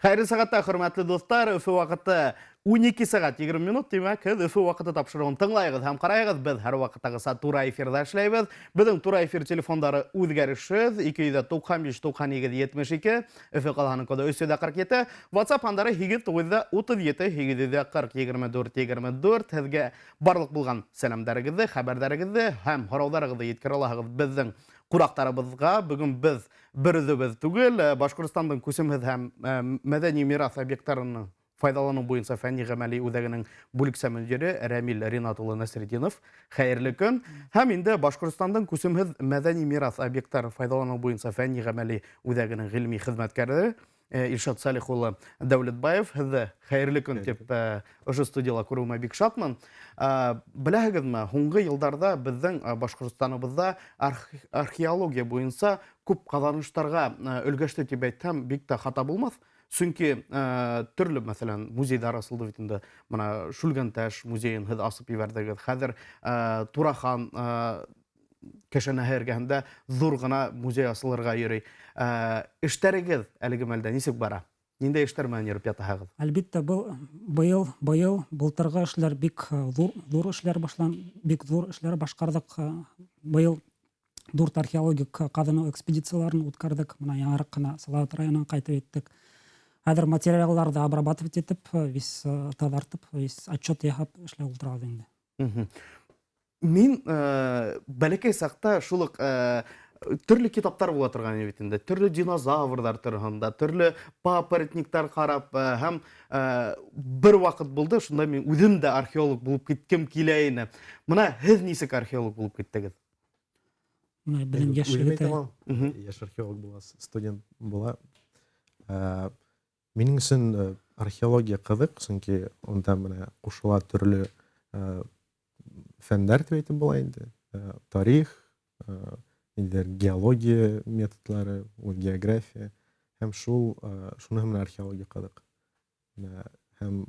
Хәйерле сәғәттә, хөрмәтле дуҫтар, Өфө ваҡыты 12 сәғәт 20 минут, тимәк, һеҙ Өфө ваҡыты тапшырыуын тыңлайығыҙ һәм ҡарайығыҙ. Беҙ һәр ваҡыттағыса тура эфирҙа эшләйбеҙ. Беҙҙең тура эфир телефондары үҙгәрешһеҙ: 295 98 72, Өфө ҡалаһының коды 347, WhatsApp һандары 8 937 840 24 24. Һеҙгә барлыҡ булған сәләмдәрегеҙҙе, хәбәрҙәрегеҙҙе һәм һорауҙарығыҙҙы еткерә алаһығыҙ беҙҙең ҡунаҡтарыбыҙға. Бөгөн беҙ бер үҙебеҙ түгел, Башҡортостандың күсемһеҙ һәм мәҙәни мираҫ объекттарының файҙаланыу буйынса фәнни ғәмәли үҙәгенең бүлексә мөдире Рәмил Ринат улы Нәсретдинов. Хәйерле көн. Һәм инде Башҡортостандың күсемһеҙ мәҙәни мираҫ объекттарын файҙаланыу буйынса фәнни ғәмәли үҙәгенең ғилми хеҙмәткәре Илшат Салих улы Дәүләтбаев. Һеҙҙе хәйерле көн тип ошо студияла күреүемә бик шатмын. Беләһегеҙме, һуңғы йылдарҙа беҙҙең Башҡортостаныбыҙҙа археология буйынса күп ҡаҙаныштарға өлгәште тип әйтһәм, бик тә хата булмаҫ. Сөнки төрлө, мәҫәлән, музейҙар асылды бит инде. Бына Шүлгәнташ музейын һеҙ асып ебәрҙегеҙ. Хәҙер Турахан кәшәнәһе эргәһендә ҙур ғына музей асылырға йөрөй. Эштәрегеҙ әлеге мәлдә нисек бара? Ниндәй эштәр менән йөрөп ятаһығыҙ? Әлбиттә, был быйыл, былтырғы эшләр бик ҙур, ҙур эшләр башлан, бик ҙур эшләр башҡарҙыҡ. Быйыл дүрт археологик ҡаҙыныу экспедицияларын үткәрҙек. Бына яңыраҡ ҡына Салауат районынан ҡайтып еттек. Хәҙер материалдарҙы обрабатывать итеп, весь таҙартып, весь отчет яһап эшләп ултырабыҙ инде. Мин бәләкәй саҡта шул уҡ төрлө китаптар була торған бит инде. Төрлө динозаврҙар тураһында, төрлө папоротниктар ҡарап, һәм бер ваҡыт булды, шунда мин үҙем дә археолог булып киткем килә ине. Бына һеҙ нисек археолог булып киттегеҙ? Бына беҙҙең йәш Үҙем егет. Әйтә алам. Йәш археолог була, студент була. Минең өсөн археология ҡыҙыҡ, сөнки унда менә ҡушыла төрлө фәндәр тип әйтеп була инде. Тарих, ниндәйҙер геология методлары, география һәм шул шуныһы менән археология ҡыҙыҡ. Менә һәм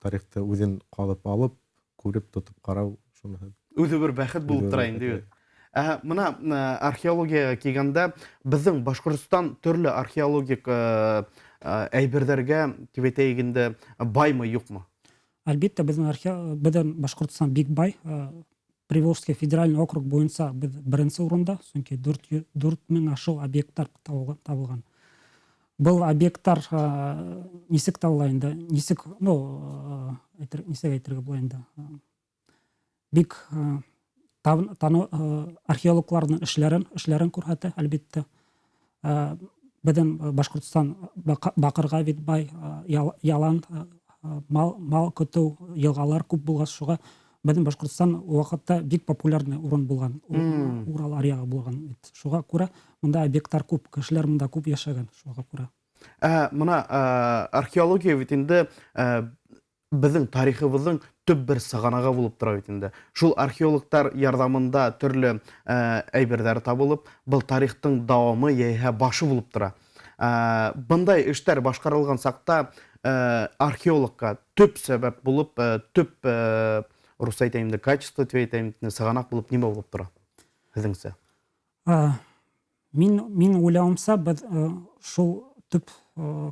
тарихты үҙен ҡалып алып, күреп, тотоп ҡарау шуныһы. Үҙе бер бәхет булып Үҙе тора бер инде бәхет. бит. Ә бына археологияға килгәндә, беҙҙең Башҡортостан төрлө археологик әйберҙәргә, тип әйтәйек инде, баймы, юҡмы? Әлбиттә, беҙҙең Башҡортостан бик бай. Приволжский федеральный округ буйынса беҙ беренсе урында, сөнки 4000 ашыу объекттар табылған. Был объекттар нисек табыла инде? Нисек, ну, нисек әйтергә була инде? Бик археологларҙың эшләрен күрһәтә, әлбиттә. Беҙҙең Башҡортостан баҡырға бит бай, ялан, мал көтөү, йылғалар күп булғас, шуға беҙҙең Башҡортостан ул ваҡытта бик популярный урын булған, Урал аръяғы булған бит. Шуға күрә мында объекттар күп, кешеләр мында күп йәшәгән, шуға күрә. Бына археология бит инде беҙҙең тарихыбыҙҙың төп бер сығанағы булып тора бит инде. Шул археологтар ярҙамында төрлө әйберҙәр табылып, был тарихтың дауамы йәиһә башы булып тора. Бындай эштәр башҡарылған саҡта археологҡа төп сәбәп булып, төп, русса әйтәйем дә, качество тип әйтәйем, сығанаҡ булып нимә булып тора һеҙҙеңсә? Мин уйлауымса, беҙ шул төп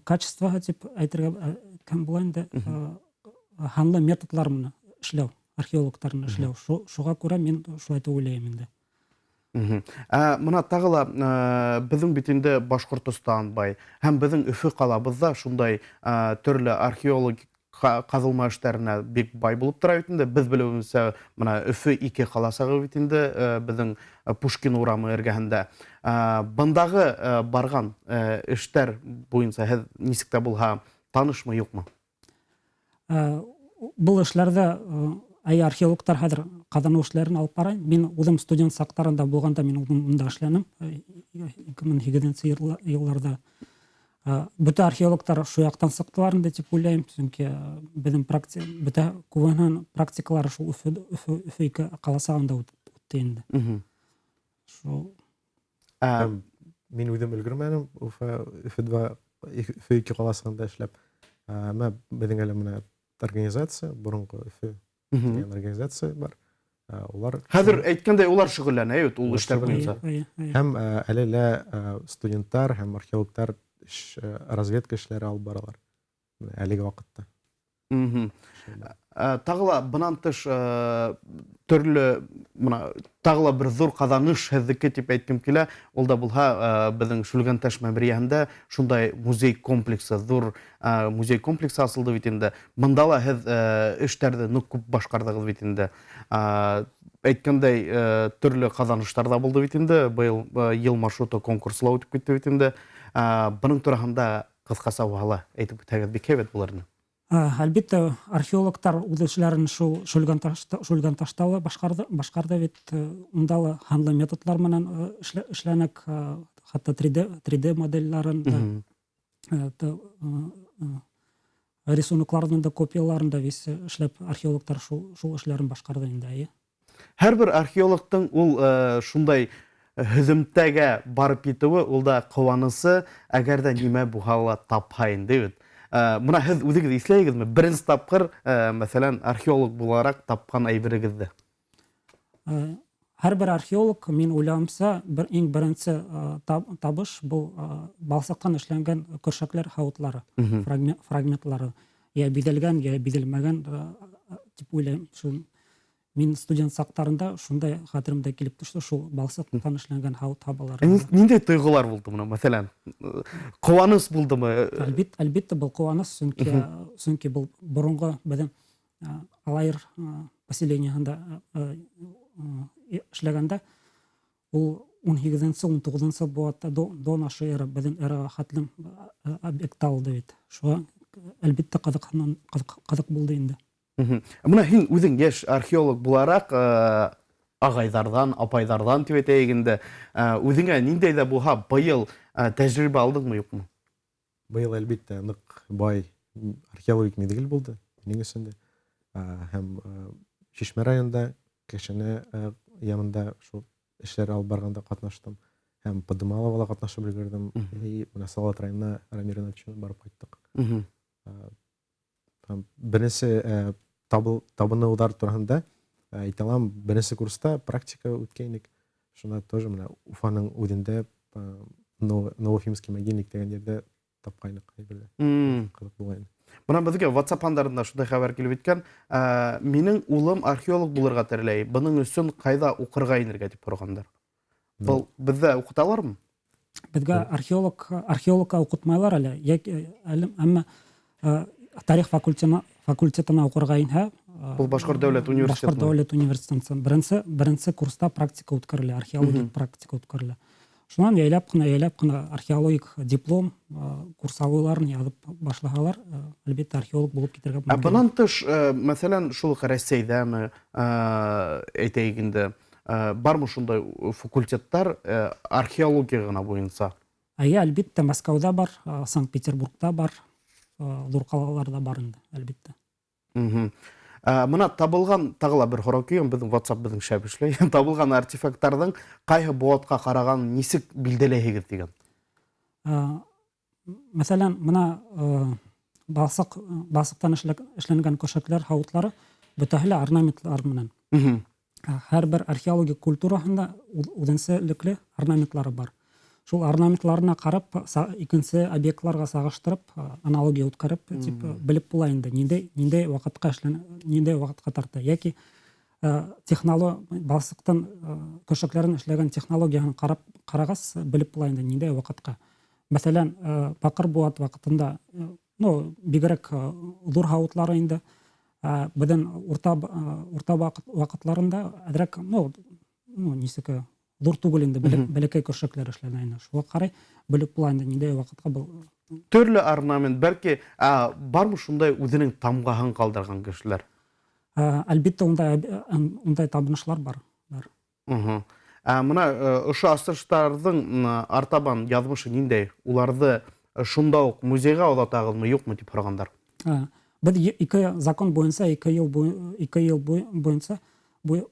качество тип әйтергә әйткән була инде, һанлы методлар менән эшләү, археологтар менән эшләү. Шуға күрә мин шулай тип уйлайым инде. Ә бына тағы ла, беҙҙең бит инде Башҡортостан бай һәм беҙҙең Өфө ҡалабыҙҙа шундай төрлө археологик ҡаҙылма эштәренә бик бай булып тора бит инде. Беҙ белеүебеҙсә, бына Өфө ике ҡаласығы бит инде, беҙҙең Пушкин урамы эргәһендә. Бындағы барған эштәр буйынса һеҙ нисек тә булһа танышмы, юҡмы? Был эшләрҙә, әй, археологтар хәҙер ҡаҙыныу эшләрен алып бара. Мин үҙем студент саҡтарында булғанда мин үҙем унда эшләнем. 2008 йылларҙа. Бөтә археологтар шул яҡтан сыҡтылар инде тип уйлайым, сөнки беҙҙең бөтә күбеһенең практикалары шул Өфө ике ҡаласағында үтте инде. Шул. Һәм мин үҙем өлгөрмәнем Өфө два, Өфө ике ҡаласығында эшләп. Әммә беҙҙең әле менә организация, боронғо Өфө тигән организация бар. Улар Хәҙер әйткәндәй, улар шөғөлләнә бит ул Улар эштәр шөғөлләнә. буйынса. Эйе, эйе. Һәм әле лә студенттар һәм археологтар Эш, разведка эшләре алып баралар. Әлеге ваҡытта. Тағы ла бынан тыш төрлө мына тағы ла бер ҙур ҡаҙаныш һеҙҙеке тип әйткем килә. Ул да булһа беҙҙең Шүлгәнташ мәмерйәһендә шундай музей комплексы, ҙур музей комплексы асылды бит инде. Бында ла һеҙ эштәрҙе ныҡ күп башҡарҙығыҙ бит инде. Әйткәндәй, төрлө ҡаҙаныштар ҙа булды бит инде. Быйыл йыл маршруты конкурсы ла үтеп китте бит инде. Бының тураһында ҡыҫҡаса булһа ла әйтеп үтһәгеҙ, бик һәйбәт булыр ине. Әлбиттә, археологтар үҙ эшләрен шул Шүлгәнташта ла башҡарҙы, башҡарҙы бит. Унда ла һанлы методлар менән эшләнек, хатта 3D моделдәрен дә, рисунокларҙың да копияларын да весь эшләп археологтар шул эшләрен башҡарҙы инде, әйе. Һәр бер археологтың ул шундай һөҙөмтәгә барып етеүе, ул да ҡыуанысы, әгәр ҙә нимә булһа ла тапһа инде бит. Бына һеҙ үҙегеҙ иҫләйһегеҙме, беренсе тапҡыр, мәҫәлән, археолог булараҡ тапҡан әйберегеҙҙе? Һәр бер археолог, мин уйлауымса, иң беренсе табыш был балсыҡтан эшләнгән көршәкләр һауытлары, фрагментлары, йә биҙәлгән, йә биҙәлмәгән тип уйлайым. Шул мин студент саҡтарында шундай хәтеремдә килеп төштө, шул балсыҡтан эшләнгән һауыт һабалары. Ниндәй тойғолар булды бына, мәҫәлән, ҡыуаныс булдымы? Әлбиттә, был ҡыуаныс, сөнки был боронғо беҙҙең Алайыр поселениеһында эшләгәндә, ул 18-нсе, 19-нсы быуатта до нашей эры, беҙҙең эраға хәтлем объект алды бит. Шуға әлбиттә ҡыҙыҡ булды инде. Бына һин үҙең йәш археолог булараҡ, ағайҙарҙан, апайҙарҙан тип әйтәйек инде, үҙеңә ниндәй ҙә булһа быйыл тәжрибә алдыңмы, юҡмы? Быйыл әлбиттә ныҡ бай археологик миҙгел булды минең өсөн дә. Һәм Шишмә районында Кәшәнә янында шул эшләр алып барғанда ҡатнаштым. Һәм Подымаловала ҡатнашып өлгөрҙөм. И бына Салауат районына Рамир Ринатович барып ҡайттыҡ. Һәм беренсе табыныуҙар тураһында әйтә алам, беренсе курста практика үткәйнек. Шунда тоже менә Уфаның үҙендә Новоуфимский могильник тигән ерҙә тапҡайныҡ әйберҙе. Ҡыҙыҡ булғайны. Бына беҙгә WhatsApp һандарында шундай хәбәр килеп еткән. Минең улым археолог булырға теләй. Бының өсөн ҡайҙа уҡырға инергә тип һорағандар. Был беҙҙә уҡыталармы? Беҙгә археологка уҡытмайлар әле. Әле, әммә тарих факультетына уҡырға инһә, Был Башҡорт дәүләт университетына. Башҡорт дәүләт университетында беренсе курста практика үткәрелә, археологик практика үткәрелә. Шунан яйлап ҡына, яйлап ҡына археологик диплом, курсовойларын яҙып башлаһалар, әлбиттә, археолог булып китергә Ә мөмкин. бынан тыш, мәҫәлән, шул уҡ Рәсәйҙәме, әйтәйек инде, бармы шундай факультеттар, археология ғына буйынса? Әйе, әлбиттә, Мәскәүҙә бар, Санкт-Петербургта бар, ҙур ҡалаларҙа бар инде, әлбиттә. Мына табылған, тағы ла бер һорау килгән, беҙҙең WhatsApp беҙҙең шәп эшләй. Табылған артефакттарҙың ҡайһы быуатҡа ҡараған нисек билдәләйһегеҙ тигән? Мәҫәлән, мына балсыҡтан эшләнгән көршәкләр һауытлары бөтәһе лә орнаментлар менән. Һәр бер археологик культураһында үҙенсәлекле орнаментлары бар. Шул орнаментларына ҡарап, икенсе объектларға сағыштырып, аналогия үткәреп, тип, белеп була инде, ниндәй ваҡытҡа эшлән, ниндәй ваҡытҡа тарта. Йәки, балсыҡтан, көршәкләрен эшләгән технологияһын ҡарағас, белеп була инде, ниндәй ваҡытҡа. Мәҫәлән, баҡыр быуат ваҡытында, бигерәк, ҙур һауытлары инде, беҙҙең урта ваҡытларында әҙерәк, нисек, ҙур түгел инде, бәләкәй көршәкләр эшләнә инде. Шуға ҡарай белеп була инде, ниндәй ваҡытҡа был. Төрлө орнамент, бәлки, бармы шундай үҙенең тамғаһын ҡалдырған кешеләр? Әлбиттә, ундай табынышлар бар. Бар. Мына, ошо асыштарҙың, артабан яҙмышы ниндәй? Уларҙы шунда уҡ музейға оҙатағыҙмы, юҡмы тип һорағандар? Беҙ ике закон буйынса, ике йыл ике йыл буйынса, буйы,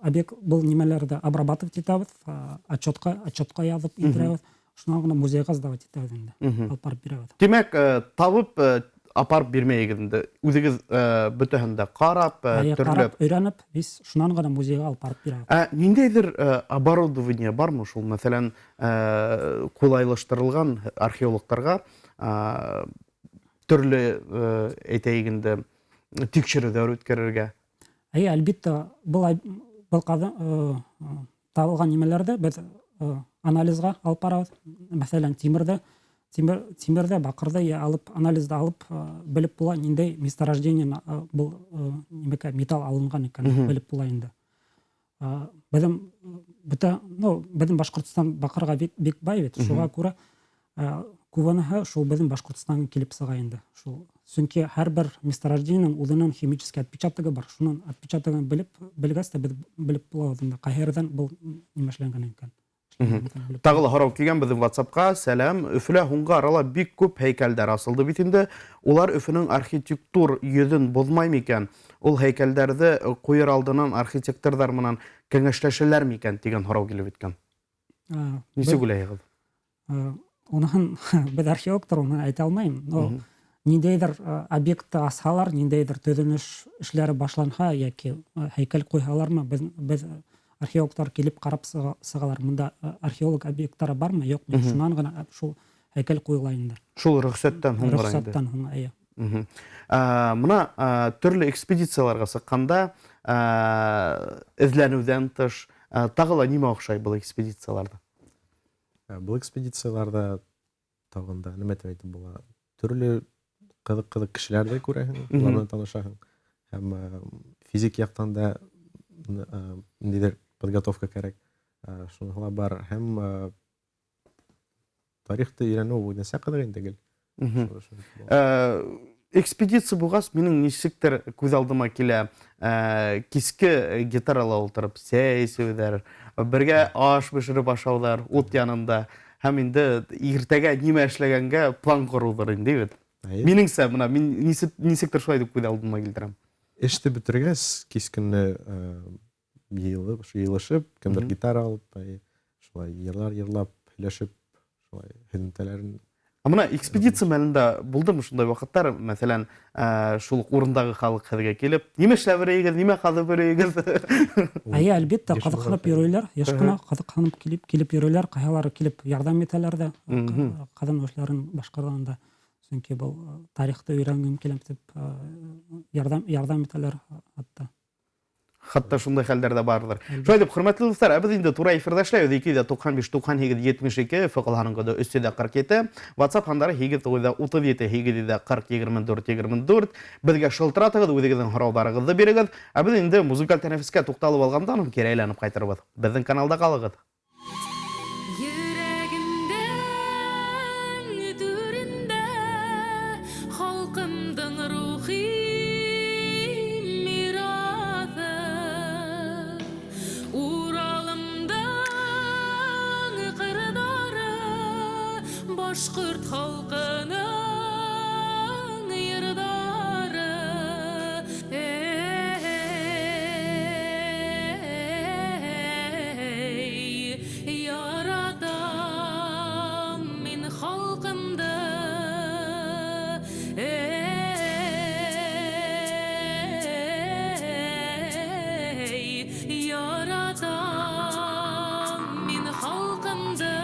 объект был нимәләрҙе обрабатывать итәбеҙ, отчетҡа яҙып интерәбеҙ, шунан ғына музейға сдавать итәбеҙ инде, алып барып бирәбеҙ. Тимәк, табып, Апарып бирмәйегеҙ инде. Үҙегеҙ бөтәһен дә ҡарап, төрлө ҡарап, өйрәнеп, беҙ шунан ғына музейға алып барып бирәбеҙ. Ә ниндәйҙер оборудование бармы шул, мәҫәлән, ҡулайлаштырылған археологтарға төрлө, әйтәйек инде, тикшереүҙәр үткәрергә? Әйе, әлбиттә, был был табылған нимәләрҙе беҙ анализға алып барабыҙ. Мәҫәлән, тимерҙе, тимерҙе, баҡырҙы алып, анализды алып, белеп була, ниндәй месторождение был нимәкә металл алынған икән, белеп була инде. Беҙҙең бөтә, ну, беҙҙең Башҡортостан баҡырға бик, бик бай бит. Шуға күрә күбеһе шул беҙҙең Башҡортостандан килеп сыға инде. Шул, сөнки һәр бер месторождениенең үҙенең химический отпечатогы бар. Шуның отпечатогын белеп, белгәс тә беҙ белеп булабыҙ инде, ҡайһы ерҙән был нимә эшләнгән икән. Тағы ла һорау килгән беҙҙең WhatsApp-ҡа. Сәләм, Өфөлә һуңғы арала бик күп һәйкәлдәр асылды бит инде. Улар Өфөнөң архитектур йөҙөн боҙмай микән? Ул һәйкәлдәрҙе ҡуйыр алдынан архитекторҙар менән кәңәшләшәләр микән тигән һорау килеп еткән. Нисек уйлайһығыҙ? Уныһын беҙ археологтар уны әйтә алмайым. Но ниндәйҙер объектты асһалар, ниндәйҙер төҙөлөш эшләре башланһа йәки һәйкәл ҡуйһалармы, беҙ археологтар килеп ҡарап сығалар. Бында археолог объекттары бармы, юҡмы? Шунан ғына шул һәйкәл ҡуйыла инде. Шул рөхсәттән һуң ғына инде. Рөхсәттән һуң, эйе. Мына төрлө экспедицияларға сыҡҡанда, эҙләнеүҙән тыш, тағы ла нимә оҡшай был экспедицияларҙа? Был экспедицияларҙа тағын да нимә тип әйтеп була? Төрлө ҡыҙыҡ-ҡыҙыҡ кешеләр ҙә күрәһең, улар менән танышаһың. Һәм физик яҡтан да ниндәйҙер подготовка кәрәк. Шуныһы ла бар. Һәм тарихты өйрәнеү ул нәрсә ҡыҙыҡ инде гел. Экспедиция булғас, минең нисектер күҙ алдыма килә, киске гитарала ултырып сәй эсеүҙәр, бергә аш бешереп ашауҙар, ут янында, һәм инде иртәгә нимә эшләгәнгә план ҡороуҙыр инде бит. Минеңсә, бына мин нисектер шулай тип күҙ алдыма килтерәм. Эште бөтөргәс, кис көнө йыйылып, йыйылышып, кемдер гитара алып, шулай йырлар йырлап, һөйләшеп, шулай һөҙөмтәләрен. Ә мына экспедиция мәлендә булдымы шундай ваҡыттар, мәҫәлән, шул уҡ урындағы халыҡ һеҙгә килеп, нимә эшләп йөрөйһөгөҙ, нимә ҡаҙып йөрөйһөгөҙ? Әйе, әлбиттә, Йыш ҡыҙыҡһынып булған. йөрөйләр, йыш ҡына ҡыҙыҡһынып килеп йөрөйләр, ҡайһылары килеп ярҙам итәләр ҙә, ҡаҙын эшләрен башҡарғанда. Сөнки был тарихты өйрәнгем киләм тип, ярҙам итәләр хатта. Хатта шундай хәлдәр ҙә барҙыр. Әлбиттә. Шулай итеп, хөрмәтле дуҫтар, ә беҙ инде тура эфирҙа эшләйбеҙ. Ике йөҙ ҙә туҡһан биш, туҡһан һигеҙ, етмеш ике, Өфө ҡалаһының коды өс йөҙ ҙә ҡырҡ ете, WhatsApp һандары һигеҙ туғыҙ ҙә утыҙ ете, һигеҙ йөҙ ҙә ҡырҡ, егерме дүрт, егерме дүрт. Беҙгә шылтыратығыҙ, үҙегеҙҙең һорауҙарығыҙҙы бирегеҙ. Ә беҙ инде музыкаль тәнәфескә туҡталып алғандан һуң кире әйләнеп ҡайтырбыҙ. Беҙҙең каналда ҡалығыҙ. Йөрәгемдең түрендә халҡымдың рухи мираҫы, Уралымдың ҡырҙары, башҡорт халҡының йырҙары. Эй, яратам мин халҡымды. Эй, яратам мин халҡымды.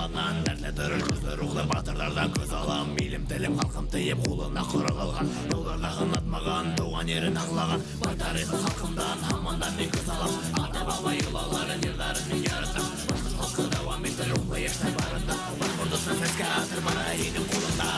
Баланан Дәртле тырыш көслө рухлы батырҙарҙан көс алам. Илем, телем, халҡым тиеп ҡулына ҡорал алған, Яуҙарҙа һынатмаған, тыуған ерен һаҡлаған. Бай тарихлы халҡымдан һаман да мин көс алам. Ата-баба йолаларын, йырҙарын мин яратам. Башҡорт халҡы дауам итер рухлы йәштәр барында. Башҡортостан сәскә атыр, бары һинең ҡулыңда.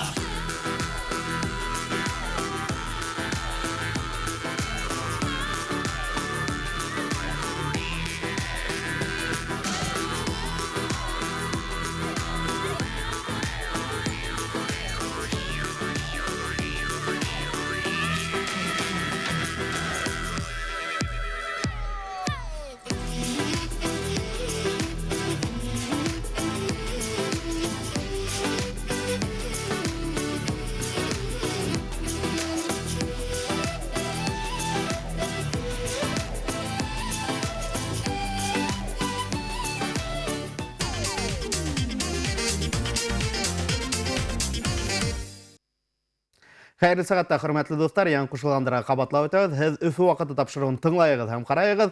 Хәйерле сәғәттә, хөрмәтле дуҫтар, яңы ҡушылғандарға ҡабатлап үтәбеҙ. Һеҙ Өфө ваҡыты тапшырыуын тыңлайығыҙ һәм ҡарайығыҙ.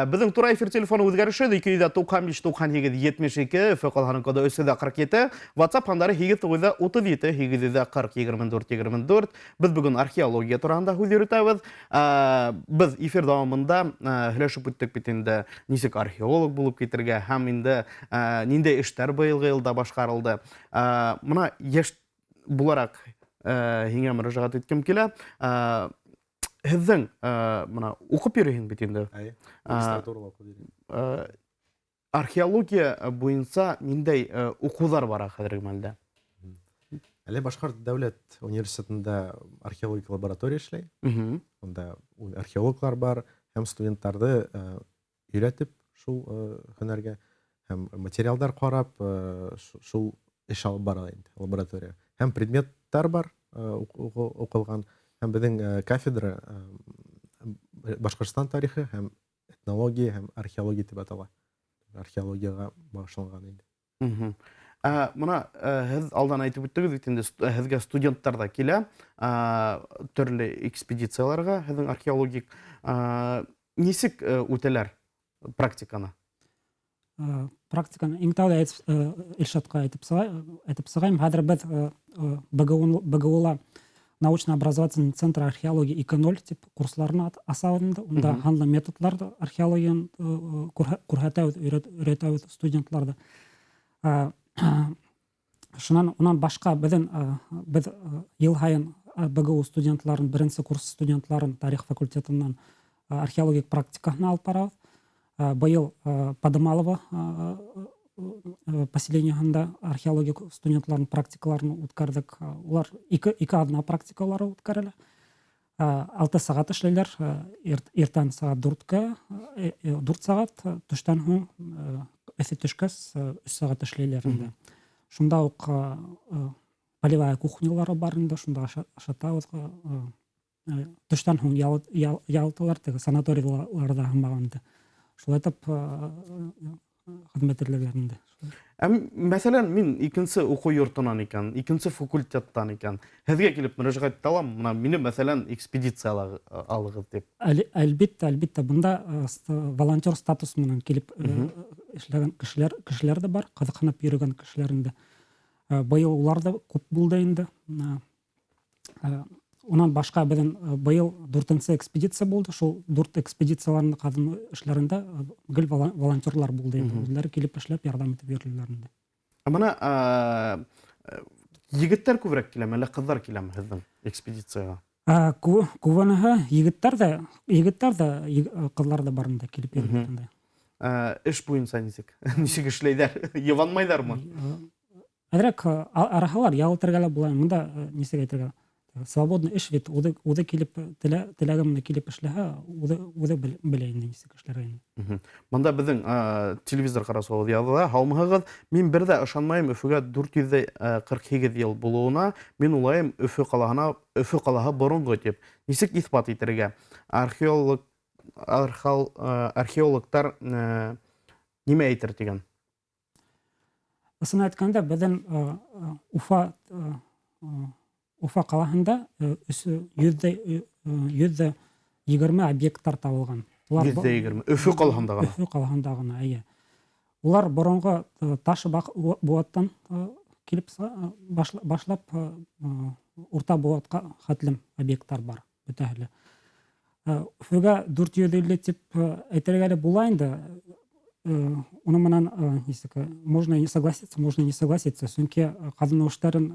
Беҙҙең тура эфир телефоны үҙгәреше 295 98 72, Өфө ҡалаһының коды 347, WhatsApp һандары 8 937 840 24 24. Беҙ бөгөн археология тураһында һүҙ йөрөтәбеҙ. Беҙ эфир дауамында һөйләшеп үттек бит инде, нисек археолог булып китергә һәм инде ниндәй эштәр быйылғы йылда башҡарылды. Мына йәш булараҡ һиңә мөрәжәғәт иткем килә. Һеҙҙең мына уҡып йөрөйһөң бит инде. Әйе, магистратурала уҡып йөрөйөм. Археология буйынса ниндәй уҡыуҙар бара хәҙерге мәлдә? Әле Башҡорт дәүләт университетында археологик лаборатория эшләй. Унда археологлар бар һәм студенттарҙы өйрәтеп шул һөнәргә һәм материалдар ҡарап, шул эш алып бара инде лаборатория. Һәм предметтар бар, уҡылған. Һәм беҙҙең кафедра Башҡортостан тарихы һәм этнология һәм археология тип атала. Археологияға бағышланған инде. Мына һеҙ алдан әйтеп үттегеҙ бит инде, һеҙгә студенттар ҙа килә, төрлө экспедицияларға, һеҙҙең археологик, нисек үтәләр практиканы? Практиканы иң тәүҙә Илшатҡа әйтеп сығайым. Хәҙер беҙ БГУ-ла научно-образовательный центр археологии ике ноль тип курсларны асабыҙ инде. Унда һанлы методларҙы археологияны күрһәтәбеҙ, өйрәтәбеҙ студентларҙы. Шунан, унан башҡа беҙ йыл һайын БГУ студентларын, беренсе курс студентларын тарих факультетынан археологик практикаһына алып барабыҙ. Быйыл Подымалово поселениеһында археологик студентларын практикаларын үткәрҙек. Улар ике аҙна практикалары үткәрелә. 6 сәғәт эшләйләр. Иртән сәғәт дүрткә дүрт сәғәт, төштән һуң эҫе төшкәс өс сәғәт эшләйләр инде. Шунда уҡ полевая кухнялары бар инде, шунда ашатабыҙ. Төштән һуң ялталар, теге санаторийларҙа һымаҡ инде. Шулай итеп хеҙмәт ителәләр инде. Мәҫәлән, мин икенсе уҡыу йортонан икән, икенсе факультеттан икән, һеҙгә килеп мөрәжәғәт итә алам, мына мине, мәҫәлән, экспедицияла алығыҙ тип. Әлбиттә, әлбиттә, бында волонтер статус менән килеп эшләгән кешеләр ҙә бар, ҡыҙыҡһынып йөрөгән кешеләр инде. Быйыл улар ҙа күп булды инде. Унан башҡа беҙҙең быйыл дүртенсе экспедиция булды. Шул дүрт экспедицияларының ҡаҙын эшләрендә гел волонтерлар булды инде. Үҙҙәре килеп эшләп, ярҙам итеп йөрөләр инде. Ә мына егеттәр күберәк киләме, әллә ҡыҙҙар киләме һеҙҙең экспедицияға? Күбенеһе егеттәр ҙә, егеттәр ҙә, ҡыҙҙар ҙа бар инде килеп йөрөләр инде. Эш буйынса нисек? Нисек эшләйҙәр? Йыуанмайҙармы? Әҙерәк араһалар ял итергә лә була. Бында нисек әйтергә? Свободный эш бит, үҙе килеп, теләге менән килеп эшләһә, үҙе белә инде нисек эшләргә инде. Бында беҙҙең телевизор ҡараусыбыҙ яҙыла, һаумыһығыҙ. Мин бер ҙә ышанмайым Өфөгә дүрт йөҙ ҙә ҡырҡ һигеҙ йыл булыуына. Мин уйлайым, Өфө ҡалаһы боронғо тип. Нисек иҫбат итергә? Археологтар нимә әйтер тигән? Ысын әйткәндә, беҙҙең Уфа ҡалаһында йөҙ ҙә егерме объекттар табылған. Улар Йөҙ ҙә егерме. Өфө ҡалаһында ғына? Өфө ҡалаһында ғына, эйе. Улар боронғо таш быуаттан килеп башлап урта быуатҡа хәтлем объекттар бар бөтәһе лә. Өфөгә 450 тип әйтергә лә була инде. Уның менән нисек, можно не согласиться, можно не согласиться, сөнки ҡаҙыныу эштәрен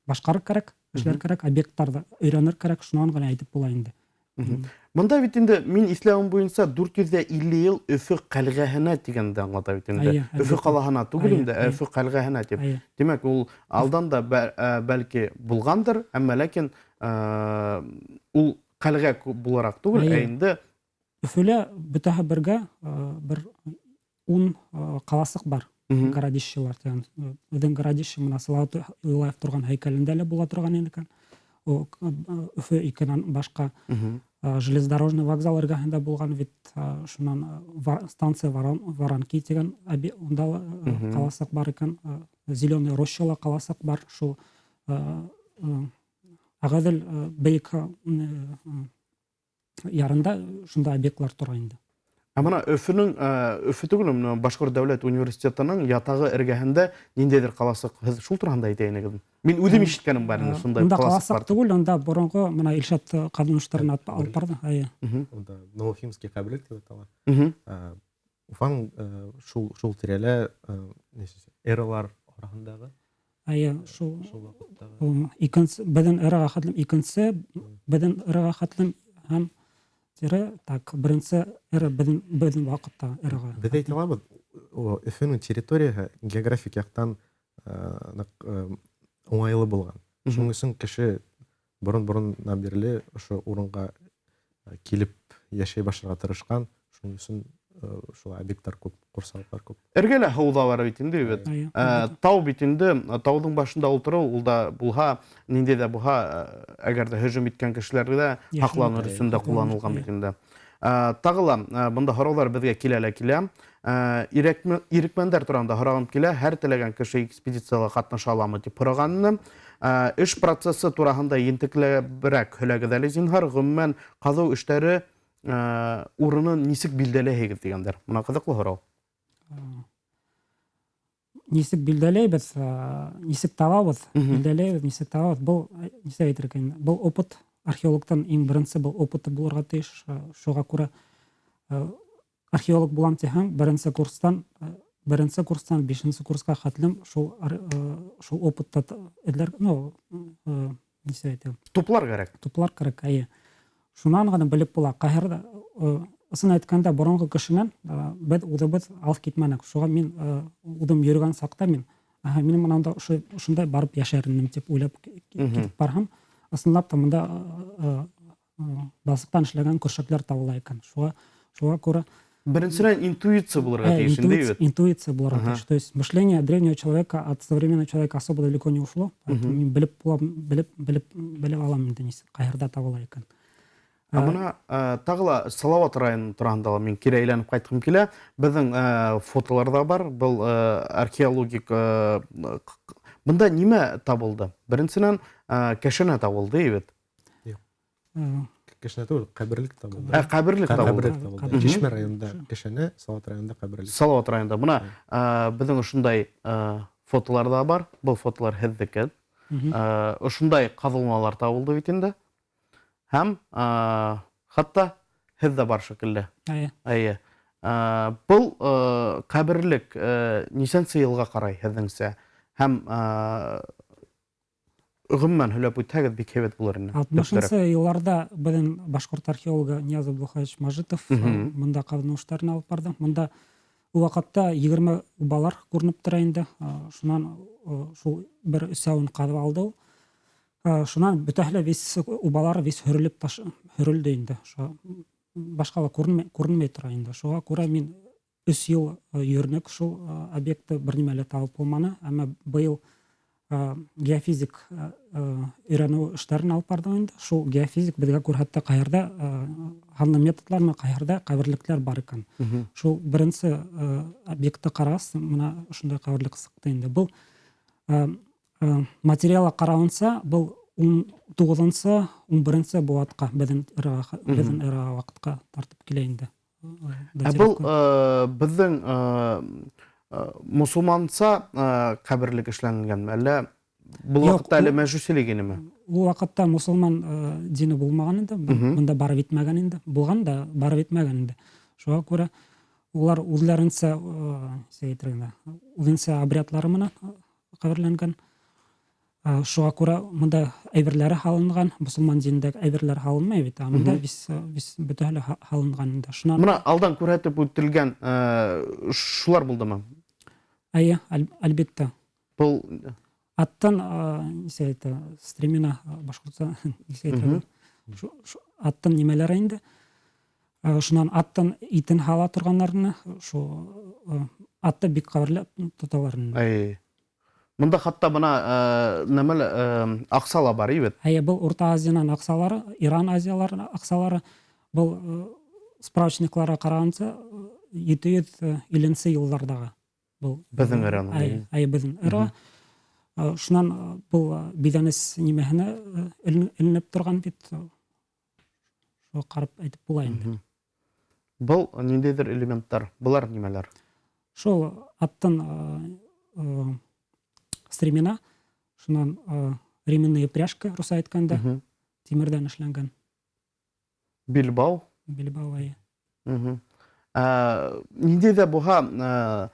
башҡарыр кәрәк, эшләр кәрәк, объекттарҙы өйрәнер кәрәк, шунан ғына әйтеп була инде. Бында бит инде мин иҫләүем буйынса 450 йыл Өфө ҡәлғәһенә тигәнде аңлата бит инде. Өфө ҡалаһына түгел инде, ә Өфө ҡәлғәһенә тип. Тимәк, ул алдан да бәлки булғандыр, әммә ләкин ул ҡәлғә булараҡ түгел, ә инде Өфөлә бөтәһе бергә бер 10 ҡаласыҡ бар. Городищелар тигән. Үҙең городище менән Салауат Юлаев торған һәйкәлендә лә була торған инде икән. Өфө икенән башҡа. Железнодорожный вокзал эргәһендә булған бит, шунан станция Воронки тигән, унда ла ҡаласыҡ бар икән. Зеленый рощала ҡаласыҡ бар. Шул Ағиҙел бейек ярында шунда объектлар тора инде. Ә бына Өфөнөң, Өфө түгел, бына Башҡорт дәүләт университетының ятағы эргәһендә ниндәйҙер ҡаласыҡ, һеҙ шул тураһында әйтәйенегеҙ? Мин үҙем ишеткәнем бар инде, шундай Унда ҡаласыҡ ҡаласыҡ бар. түгел, унда боронғо бына Илшат ҡаҙыныу эштәрен алып барҙы. Әйе. Унда Новоуфимский ҡәберлек тип атала. Уфаның шул тирәлә, нисә, эралар араһындағы? Әйе, шул, Шул ваҡыттағы. Икенсе, беҙҙең эраға хәтлем икенсе, беҙҙең эраға хәтлем һәм тире, так, беренсе эра беҙҙең ваҡытта эраға. Беҙ әйтә алабыҙ, Өфөнөң территорияһы географик яҡтан ныҡ уңайлы булған. Шуның өсөн кеше борон-бороннан бирле ошо урынға килеп йәшәй башларға тырышҡан. Шуның өсөн шулай объекттар күп, ҡурсалыҡтар күп. Эргәлә һыу ҙа бар бит инде, бит. Тау бит инде, тауҙың башында ултырыу, ул да булһа, ниндәй ҙә булһа, әгәр ҙә һөжүм иткән кешеләргә дә һаҡланыр өсөн дә ҡулланылған бит инде. Тағы ла, бында һорауҙар беҙгә килә лә килә. Ирекмәндәр тураһында һорағым килә, һәр теләгән кеше экспедицияла ҡатнаша аламы тип һорағанны. Эш процессы тураһында ентекләберәк һөйләгеҙ әле, зинһар, ғөмүмән ҡаҙыу эштәре урынын нисек билдәләйһегеҙ тигәндәр. Бына ҡыҙыҡлы һорау. Нисек билдәләйбеҙ, нисек табабыҙ, билдәләйбеҙ, нисек табабыҙ. Был, нисек әйтер икән, был опыт археологтан иң беренсе был опыты булырға тейеш. Шуға күрә, археолог булам тиһәң, беренсе курстан бишенсе курсҡа хәтлем шул опытты эҙләр, ну, нисек әйтәм? Туплар кәрәк. Туплар кәрәк, әйе. Шунан ғына белеп була. Ҡайһырҙа, ысын әйткәндә, боронғо кешенән, беҙ үҙебеҙ алыҫ китмәнек. Шуға мин, үҙем йөрөгән саҡта мин, аһа, мин бына унда ошондай барып йәшәр инем тип уйлап китеп барһам, ысынлап та бында, балсыҡтан эшләгән көршәкләр табыла икән. Шуға күрә Беренсенән интуиция булырға тейеш инде, бит? Интуиция булырға тейеш. То есть мышление древнего человека от современного человека особо далеко не ушло. Поэтому мин белеп булам, белеп, белеп, белеп алам инде нисек, ҡайһырҙа табыла икән. Ә бына, тағы ла Салават районы тураһында ла мин кире әйләнеп ҡайтҡым килә. Беҙҙең, фотолар ҙа бар. Был, археологик, бында нимә табылды? Беренсенән, кәшәнә табылды, бит? Юҡ. Кәшәнә түгел, ҡәберлек табылды. Ҡәберлек табылды. Ҡәберлек табылды. Ҡәберлек. Шишмә районында кәшәнә, Салават районында ҡәберлек. Салават районында. Бына, беҙҙең ошондай, фотолар ҙа бар. Был фотолар һеҙҙеке. Ошондай ҡаҙылмалар табылды бит инде. Һәм, хатта һеҙ ҙә бар шикелле. Әйе. Әйе. Был, ҡәберлек, нисәнсе йылға ҡарай һеҙҙеңсә? Һәм, ғөмүмән һөйләп үтһәгеҙ бик һәйбәт булыр ине. Алтмышынсы йылларҙа беҙҙең башҡорт археологы Нияз Абдулхаевич Мажитов, бында ҡаҙыныу эштәрен алып барҙы. Бында ул ваҡытта 20 убалар күренеп тора инде. Шунан, шул бер өсәүен ҡаҙып алды ул. Шунан бөтәһе лә вис убалар вис һөрөлөп таш, һөрөлдө инде. Шуға башҡа ла күренмәй тора инде. Шуға күрә мин өс йыл, йөрөнөк шул, объектты бер нимә лә табып булманы. Әммә быйыл, геофизик, өйрәнеү эштәрен алып барҙы инде. Шул геофизик беҙгә күрһәтте ҡайһырҙа, һанлы методлар менән ҡайһырҙа ҡәберлекләр бар икән. Шул беренсе, объектты ҡарағас, бына ошондай ҡәберлек сыҡты инде. Был, материалға ҡарауынса, был ун туғыҙынсы, ун беренсе быуатҡа, беҙҙең эраға, беҙҙең эраға ваҡытҡа тартып килә инде. Ә был беҙҙең мосолманса ҡәберлек эшләнелгәнме, әллә был ваҡытта әле мәжүсилек инеме? Ул ваҡытта мосолман дине булмаған инде, бында барып етмәгән инде, булған да барып етмәгән инде. Шуға күрә улар үҙләренсә, үҙенсә обрядлары менән ҡәберләнгән. Шуға күрә мында әйберләре һалынған, мосолман динендәге әйберләр һалынмай бит, ә мында вис бөтәһе лә һалынған инде. Шунан Мына алдан күрһәтеп үтелгән шулар булдымы? Әйе, әлбиттә. Был аттан, нисә әйтә, стремена башҡортса нисә әйтә? Аттан нимәләре инде? Шунан аттан итен һала торғаннарны, шу атты бик ҡәберләп тоталар инде. Әйе. Мында хатта бына нәмәлә аҡса ла бар, бит? Әйе, был Урта Азиянан аҡсалары, Иран Азиялары аҡсалары. Был справочникларға ҡарағанса 750 йылдарҙағы. Был беҙҙең эраның. Әйе, әйе, беҙҙең эра. Шунан был биҙәнес нимәһенә эленеп торған бит. Шуға ҡарап әйтеп була инде. Был ниндәйҙер элементтар, былар нимәләр? Шул аттан стремена, шунан ременные пряжка, руса әйткәндә, тимерҙән эшләнгән. Билбау? Билбау, әйе. Ниндәй ҙә булһа,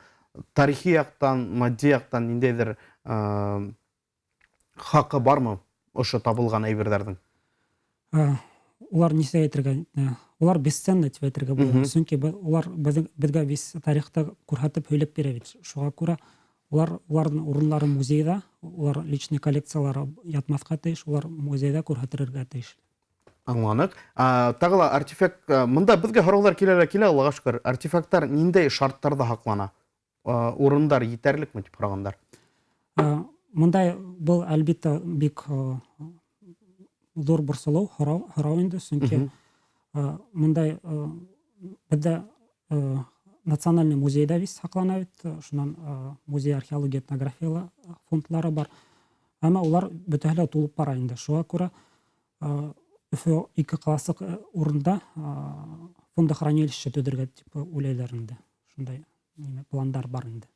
тарихи яҡтан, матди яҡтан ниндәйҙер хаҡы бармы ошо табылған әйберҙәрҙең? Улар нисә әйтергә, улар бесценны тип әйтергә була. Сөнки улар беҙгә вис тарихта күрһәтеп һөйләп бирә бит. Шуға күрә уларҙың урынлары музейҙа, улар личный коллекциялары ятмаҫҡа тейеш, улар музейҙа күрһәтелергә тейеш. Аңланыҡ. Тағы ла артефакт, мында беҙгә һорауҙар килә лә килә, Аллаға шөкөр. Артефакттар ниндәй шарттарҙа һаҡлана? Урындар етәрлекме тип һорағандар? Мындай был әлбиттә бик ҙур борсолоу, һорау инде, сөнки мындай беҙҙә национальный музейҙа бит һаҡлана бит, шунан музей археология этнография фондлары бар. Әммә улар бөтәһе лә тулып бара инде. Шуға күрә Өфө ике ҡаласы урында фондохранилище төҙөргә тип уйлайлар инде. Шундай нимә пландар бар инде.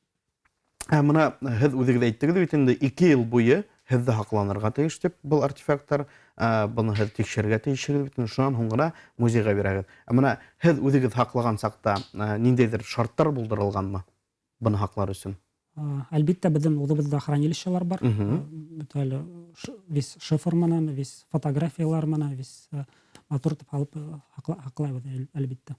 Ә мына һеҙ үҙегеҙ әйттегеҙ бит инде, 2 йыл буйы һеҙҙе һаҡланырға тейеш тип был артефакттар, быны һеҙ тикшерергә тейешһегеҙ бит инде, шунан һуң ғына музейға бирәгеҙ. Ә мына һеҙ үҙегеҙ һаҡлаған саҡта, ниндәйҙер шарттар булдырылғанмы быны һаҡлар өсөн? Әлбиттә, беҙҙең үҙебеҙҙә хранилищелар бар. Бөтә әле вис шифр менән, вис фотографиялар менән, вис матур итеп алып һаҡлайбыҙ, әлбиттә.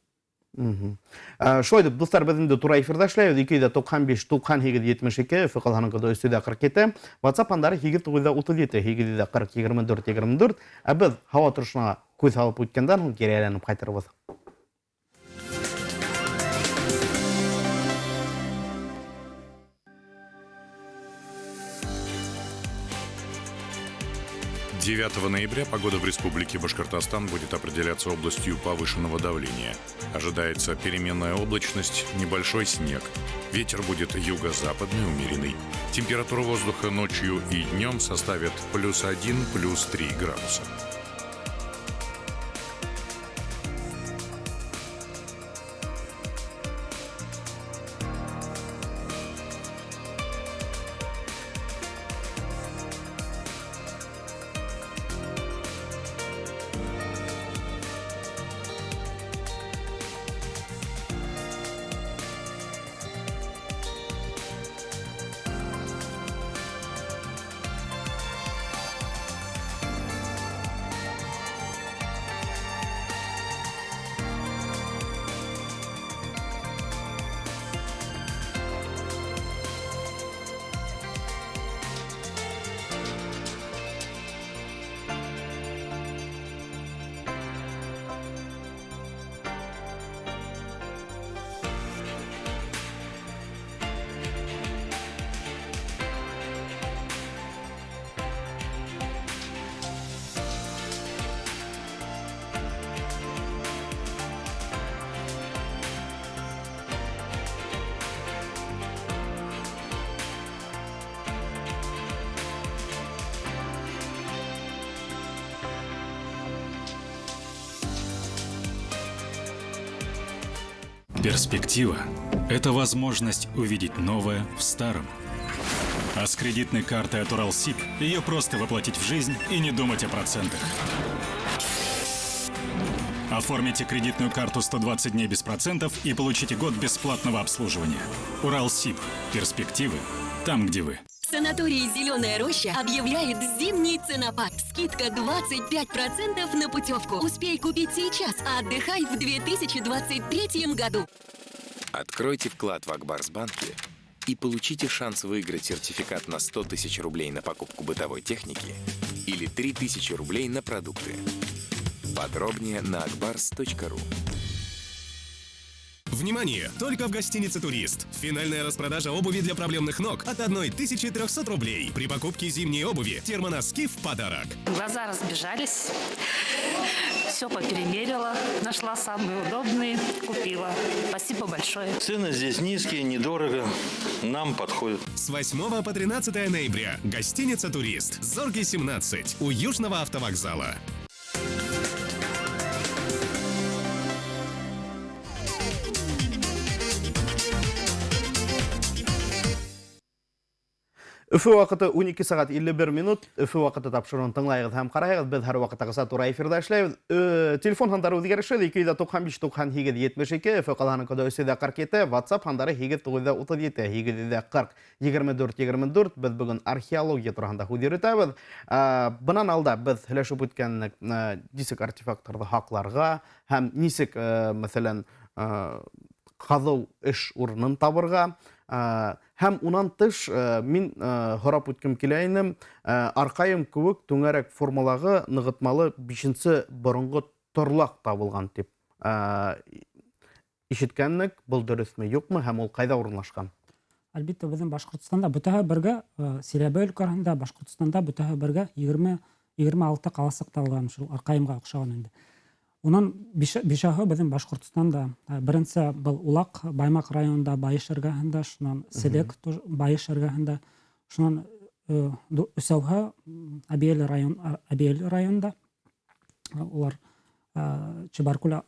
Шулай итеп, дуҫтар, беҙ инде тура эфирҙа эшләйбеҙ. Ике йөҙ туҡһан биш, туҡһан һигеҙ, етмеш ике, Өфө ҡалаһының коды өс йөҙ ҡырҡ ете. WhatsApp һандары һигеҙ туғыҙ йөҙ утыҙ ете, һигеҙ йөҙ ҡырҡ, егерме дүрт, егерме дүрт. Ә беҙ һауа торошона күҙ һалып үткәндән һуң кире әйләнеп ҡайтырбыҙ. 9 ноября погода в Республике Башкортостан будет определяться областью повышенного давления. Ожидается переменная облачность, небольшой снег. Ветер будет юго-западный, умеренный. Температура воздуха ночью и днем составит плюс 1, плюс 3 градуса. Перспектива – это возможность увидеть новое в старом. А с кредитной картой от Уралсиб ее просто воплотить в жизнь и не думать о процентах. Оформите кредитную карту 120 дней без процентов и получите год бесплатного обслуживания. Уралсиб. Перспективы там, где вы. Санаторий «Зеленая роща» объявляет зимний ценопад. Скидка 25% на путевку. Успей купить сейчас, а отдыхай в 2023 году. Откройте вклад в Акбарсбанке и получите шанс выиграть сертификат на 100 тысяч рублей на покупку бытовой техники или 3000 рублей на продукты. Подробнее на akbars.ru. Внимание! Только в гостинице «Турист». Финальная распродажа обуви для проблемных ног от 1300 рублей. При покупке зимней обуви термоноски в подарок. Глаза разбежались, все поперемерила, нашла самые удобные, купила. Спасибо большое. Цены здесь низкие, недорого, нам подходят. С 8 по 13 ноября. Гостиница «Турист». Зорги 17. У Южного автовокзала. Өфө ваҡыты 12 сәғәт 51 минут. Өфө ваҡыты тапшырыуын тыңлайығыҙ һәм ҡарайығыҙ. Беҙ һәр ваҡыттағыса тура эфирҙа эшләйбеҙ. Телефон һандары үҙгәрешһеҙ: 295 98 72, Өфө ҡалаһының коды 347, WhatsApp һандары 8937 840 24 24. Беҙ бөгөн археология тураһында һүҙ йөрөтәбеҙ. Бынан алда беҙ һөйләшеп үткән нисек артефакттарҙы һаҡларға һәм нисек, мәҫәлән, ҡаҙыу эш урынын табырға. Һәм унан тыш мин һорап үткем килә инем, арҡайым кеүек түңәрәк формалағы нығытмалы 5-нсе боронғо торлаҡ табылған тип ишеткәнлек, был дөрөҫмө, юҡмы, һәм ул ҡайҙа урынлашҡан? Әлбиттә, беҙҙең Башҡортостанда бөтәһе бергә, Силәбе өлкәһендә, Башҡортостанда бөтәһе бергә 26 ҡаласыҡ табылған, шул арҡайымға оҡшаған инде. Унан бишәһе беҙҙең Башҡортостанда. Беренсе был Улаҡ, Баймаҡ районында, Байыш эргәһендә, шунан Селек, Байыш эргәһендә, шунан өсәүһе Әбйәлил район, Әбйәлил районында. Улар Чебаркуль,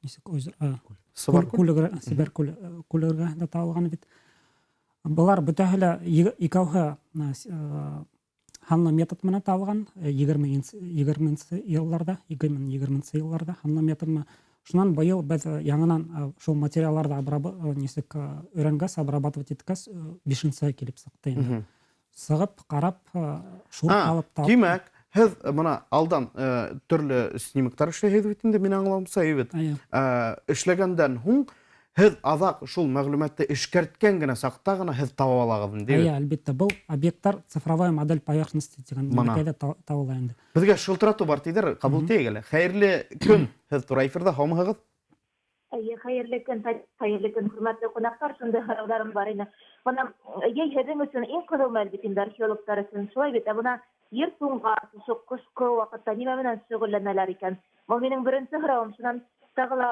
нисек Сибаркуль күл эргәһендә табылған бит. Былар бөтәһе лә икәүһе һанлы метод менән табылған, егерменсе йылларҙа, ике мең егерменсе йылларҙа һанлы метод менән. Шунан быйыл беҙ яңынан шул материалларҙы нисек өйрәнгәс, обрабатывать иткәс, бишенсе килеп сыҡты инде. Сығып, ҡарап, шул алып тап. Тимәк, һеҙ бына алдан төрлө снимоктар эшләйһегеҙ бит инде, мин аңлауымса, бит. Эшләгәндән һуң һеҙ аҙаҡ шул мәғлүмәтте эшкәрткән генә саҡта ғына һеҙ таба алағыҙ инде, Эйе, әлбиттә, был объекттар цифровая модель поверхности тигән нәмәкәйҙә табыла инде. Беҙгә шылтыратыу бар тиҙәр, ҡабул итәйек әле. Хәйерле көн, һеҙ тура эфирҙа, һаумыһығыҙ? Эйе, хәйерле көн, хәйерле көн, хөрмәтле ҡунаҡтар, шундай һорауҙарым бар ине. Бына йәй һеҙҙең өсөн иң ҡыҙыу мәл бит инде, археологтар өсөн, шулай бит. Ә бына ер туңға, шушы ҡышҡы ваҡытта нимә менән шөғөлләнәләр икән? Был минең беренсе һорауым. Шунан тағы ла,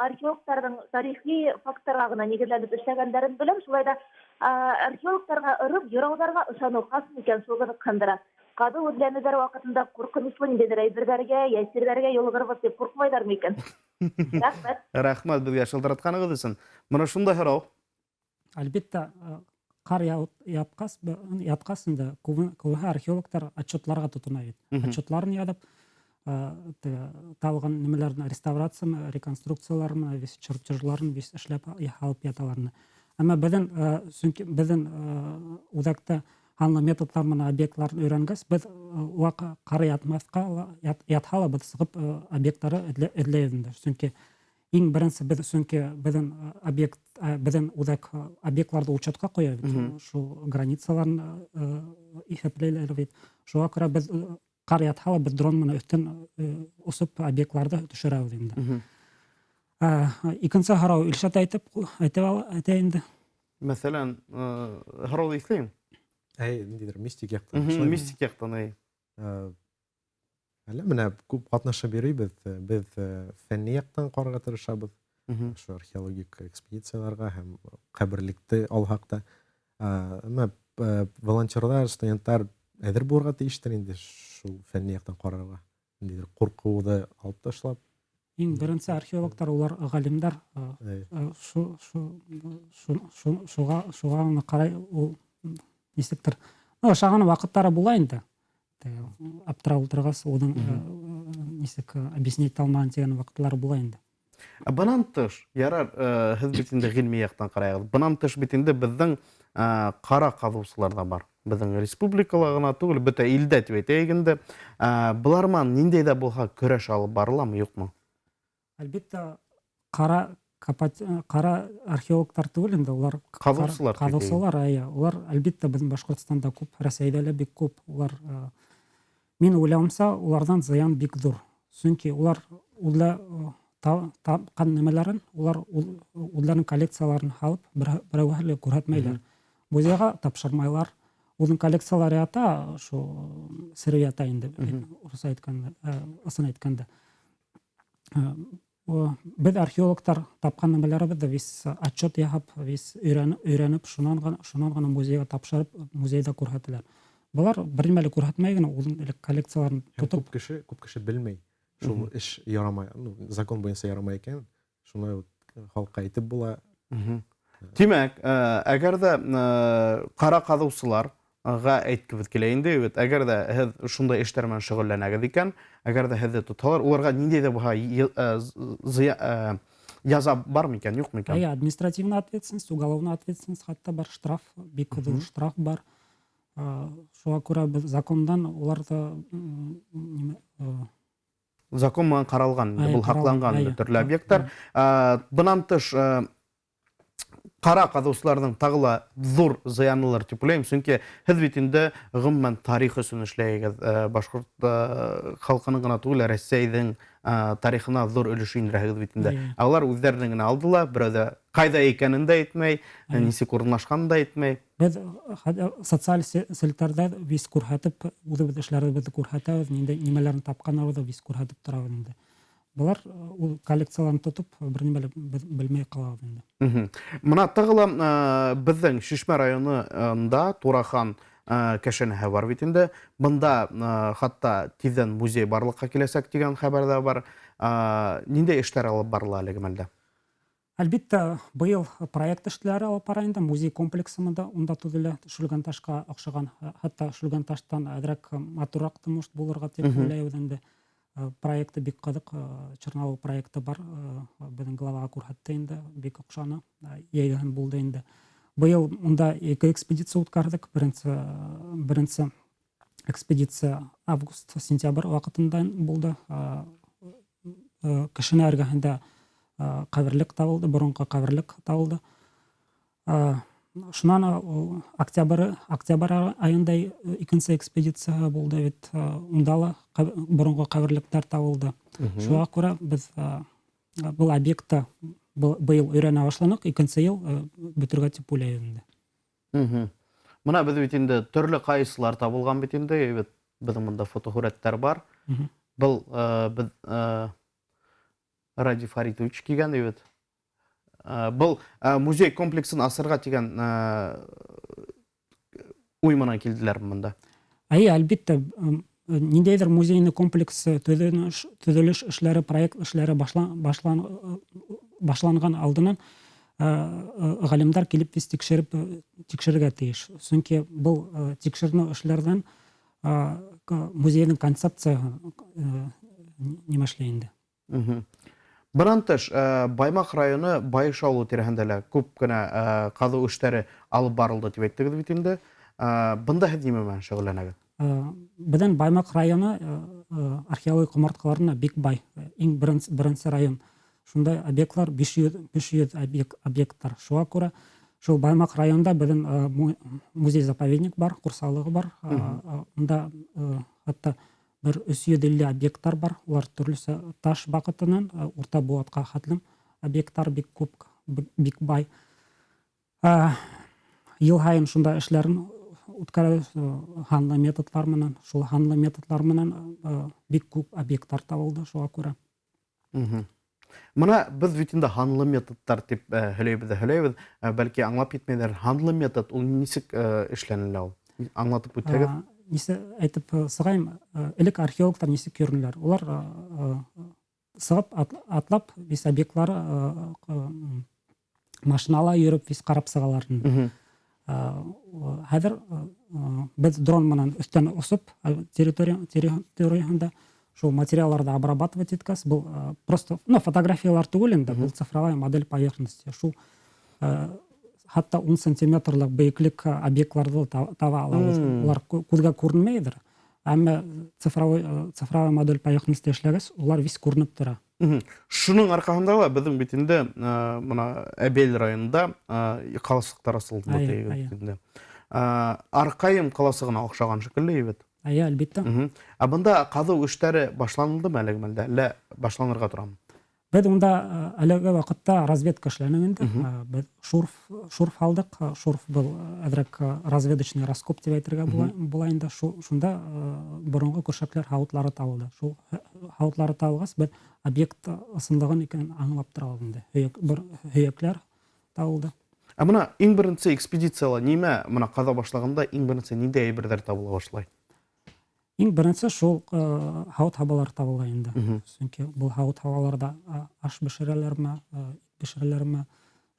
археологтарҙың тарихи факттарға ғына нигеҙләнеп эшләгәндәрен беләм. Шулай ҙа, археологтарға ырып, юрауҙарға ышаныу хас микән, шул ҡыҙыҡһындыра. Ҡаҙыу эҙләнеүҙәр ваҡытында ҡурҡыныслы ниндәйҙер әйберҙәргә, йәсирҙәргә юлығырбыҙ тип ҡурҡмайҙар микән? Рәхмәт. Рәхмәт беҙгә шылтыратҡанығыҙ өсөн. Бына шундай һорау. Әлбиттә, ҡар ятҡас инде күбеһе археологтар отчетларға тотона бит. Отчетларын яҙып, табылған нәмәләрҙең реставрацияны, реконструкцияларын, весь чертежларын весь эшләп алып яталар. Әммә сөнки беҙҙең үҙәктә һанлы методлар менән объектларын өйрәнгәс, беҙ уларға ҡар ятмаҫҡа ятһа ла беҙ сығып объекттары эҙләйбеҙ инде. Сөнки иң беренсе беҙ, сөнки беҙҙең объект, беҙҙең үҙәк объектларҙы учетҡа ҡуя бит. Шул границаларын иҫәпләйләр бит. Шуға күрә беҙ ҡар ятһа ла беҙ дрон менән өҫтән осоп объектларҙы төшөрәбеҙ инде. Икенсе һорау Илшат әйтә инде. Мәҫәлән, һорауҙы иҫләйем. Әй, ниндәйҙер мистик яҡтан. Мистик яҡтан, әй. Әллә менә күп ҡатнашып йөрөйбөҙ. Беҙ фәнни яҡтан ҡарарға тырышабыҙ. Ошо археологик экспедицияларға һәм ҡәберлекте алһаҡ та. Әммә волонтерҙар, студенттар әҙер булырға тейештер инде шул фәнни яҡтан ҡарарға. Ниндәйҙер ҡурҡыуҙы алып ташлап. Иң беренсе археологтар улар галимдар, шу шу шу шуға шуға гына ҡарай ул нисектер. Ну, ошаған ваҡыттары була инде. Аптырап ултырғас, уның нисек объяснить итә алмаған тигән ваҡытлары була инде. Ә бынан тыш, ярар, һеҙ бит инде ғилми яҡтан ҡарайығыҙ. Бынан тыш бит инде беҙҙең ҡара ҡаҙыусылар ҙа бар. Беҙҙең республикала ғына түгел, бөтә илдә тип әйтәйек инде. Былар менән ниндәй ҙә булһа көрәш алып барыламы, юҡмы? Әлбиттә, ҡара копать, ҡара археологтар түгел инде, улар Ҡаҙыусылар. Ҡаҙыусылар, әйе. Улар, әлбиттә, беҙҙең Башҡортостанда күп, Рәсәйҙә лә бик күп. Улар, мин уйлауымса, уларҙан зыян бик ҙур. Сөнки улар үҙлә тапҡан нәмәләрен, улар үҙләренең коллекцияларын һалып, берәүгә лә күрһәтмәйләр. Музейға тапшырмайлар. Уның коллекциялары ята, шул сере ята инде, урыҫса әйткәндә, ысын әйткәндә. Беҙ археологтар тапҡан нәмәләребеҙҙе весь отчет яһап, весь өйрәнеп, шунан ғына музейға тапшырып, музейҙа күрһәтәләр. Былар бер нимә лә күрһәтмәй генә, үҙенең элек коллекцияларын тотоп. Күп кеше белмәй. Шул эш ярамай, ну, закон буйынса ярамай икән, шуны халыҡҡа әйтеп була. Тимәк, әгәр ҙә ҡара ҡаҙыусыларға әйткебеҙ килә инде, бит, әгәр ҙә һеҙ шундай эштәр менән шөғөлләнәгеҙ икән, әгәр ҙә һеҙҙе тотһалар, уларға ниндәй ҙә булһа яза бар микән, юҡ микән? Әйе, административная ответственность, уголовная ответственность хатта бар, штраф, бик ҙур штраф бар. Шуға күрә беҙ закондан уларҙы нимә, Закон менән ҡаралған, был һаҡланған төрлө объекттар. Бынан тыш, ҡара ҡаҙыусыларҙың тағы ла ҙур зыянылыр тип уйлайым, сөнки һеҙ бит инде ғөмүмән тарих өсөн эшләйһегеҙ, башҡорт халҡының ғына түгел, Рәсәйҙең тарихына ҙур өлөш индерәһегеҙ бит инде. Ә улар үҙҙәренең генә алдыла, берәү ҙә ҡайҙа икәнен дә әйтмәй, нисек урынлашҡанын да әйтмәй. Беҙ социаль селтәрҙә вис күрһәтеп, үҙебеҙ эшләребеҙҙе күрһәтәбеҙ, ниндәй нимәләрен тапҡаныбыҙҙы вис күрһәтеп торабыҙ инде. Былар ул коллекцияларын тотоп, бер нимә лә белмәй ҡалабыҙ инде. Мына тағы ла беҙҙең Шишмә районында Турахан кәшәнәһе бар бит инде. Бында хатта тиҙҙән музей барлыҡҡа киләсәк тигән хәбәр ҙә бар. Ниндәй эштәр алып барыла әлеге мәлдә? Әлбиттә, быйыл проект эшләре алып бара инде. Музей комплексы монда унда төҙөлә, Шүлгәнташҡа оҡшаған, хатта Шүлгәнташтан әҙерәк матурыраҡ та может булырға тип уйлайбыҙ инде. Проекты бик ҡыҙыҡ, черновой проекты бар, беҙҙең главаға күрһәтте инде, бик оҡшаны, йәйгән булды инде. Быйыл унда ике экспедиция үткәрҙек. Беренсе экспедиция август, сентябрь ваҡытында булды. Кешенә эргәһендә ҡәберлек табылды, боронғо ҡәберлек табылды. Шунан октябрь айында икенсе экспедиция булды бит, унда ла боронғо ҡәберлектәр табылды. Шуға күрә беҙ был объектты быйыл өйрәнә башланыҡ, икенсе йыл бөтөргә тип уйлайбыҙ инде. Мына беҙ бит инде төрлө ҡайсылар табылған бит инде, бит беҙҙең бында фотоһүрәттәр бар. Был беҙ Радий Фаритович килгән бит. Был музей комплексын асырға тигән уй менән килделәр бында. Әйе, әлбиттә, ниндәйҙер музейный комплекс төҙөлөш эшләре, проект эшләре башланған алдынан ғалимдар килеп вис тикшерергә тейеш. Сөнки был тикшеренеү эшләрҙән музейҙың концепцияһы нимә эшләй инде. Бынан тыш, Баймаҡ районы Байыш ауылы тирәһендә лә күп кенә ҡаҙыу эштәре алып барылды тип әйттегеҙ бит инде. Бында һеҙ нимә менән шөғөлләнәгеҙ? Беҙҙең Баймаҡ районы археологик ҡомартҡыларына бик бай. Иң беренсе район. Шундай объектлар, 500 объекттар. Шуға күрә шул Баймаҡ районында беҙҙең музей-заповедник бар, ҡурсаулығы бар. Унда хатта бер өс йөҙ илле объекттар бар. Улар төрлөсә таш ваҡытынан урта быуатҡа хәтлем объекттар бик күп, бик бай. Йыл һайын шунда эшләрен үткәрәбеҙ, һанлы методлар менән. Шул һанлы методлар менән бик күп объекттар табылды шуға күрә. Мына беҙ бит инде һанлы методтар тип һөйләйбеҙ ҙә һөйләйбеҙ. Бәлки аңлап етмәйҙәр. Һанлы метод ул нисек эшләнелә ул? Аңлатып үтһәгеҙ. Нисә әйтеп сығайым, элек археологтар нисек йөрөнөләр? Улар Сығып атлап весь объектлары машинала йөрөп весь ҡарап сығалар. Хәҙер беҙ дрон менән өҫтән осоп территорияһында шул материалларҙы обрабатывать иткәс, был просто, ну, фотографиялар түгел инде, был цифровая модель поверхности. Шул хатта 10 сантиметрлык бейеклек объектларҙы таба алабыҙ. Улар күҙгә күренмәйҙер, әммә цифровой модель поверхности эшләгәс, улар весь күренеп тора. Шуның арҡаһында ла беҙҙең бит инде мына Әбел районында ҡаласыҡтар асылды бит инде. Арҡайым ҡаласығына оҡшаған шикелле бит. Әйе, әлбиттә. Ә бында ҡаҙыу эштәре башланылдымы әлеге мәлдә, әллә башланырға торамы? Беҙ унда әлеге ваҡытта разведка эшләнек инде. Беҙ шурф алдыҡ. Шурф был әҙерәк разведочный раскоп тип әйтергә була инде. Шунда боронғо көршәкләр һауытлары табылды. Шул һауытлары табылғас, беҙ объект ысынлығын икәнен аңлап тора алдыҡ инде. Бер һөйәкләр табылды. Ә бына иң беренсе экспедицияла нимә, бына ҡаҙа башлағанда иң беренсе ниндәй әйберҙәр табыла башлай? Иң беренсе шул һауыт-һабалар табыла инде. Сөнки был һауыт-һабаларҙа аш бешерәләрме, ит бешерәләрме,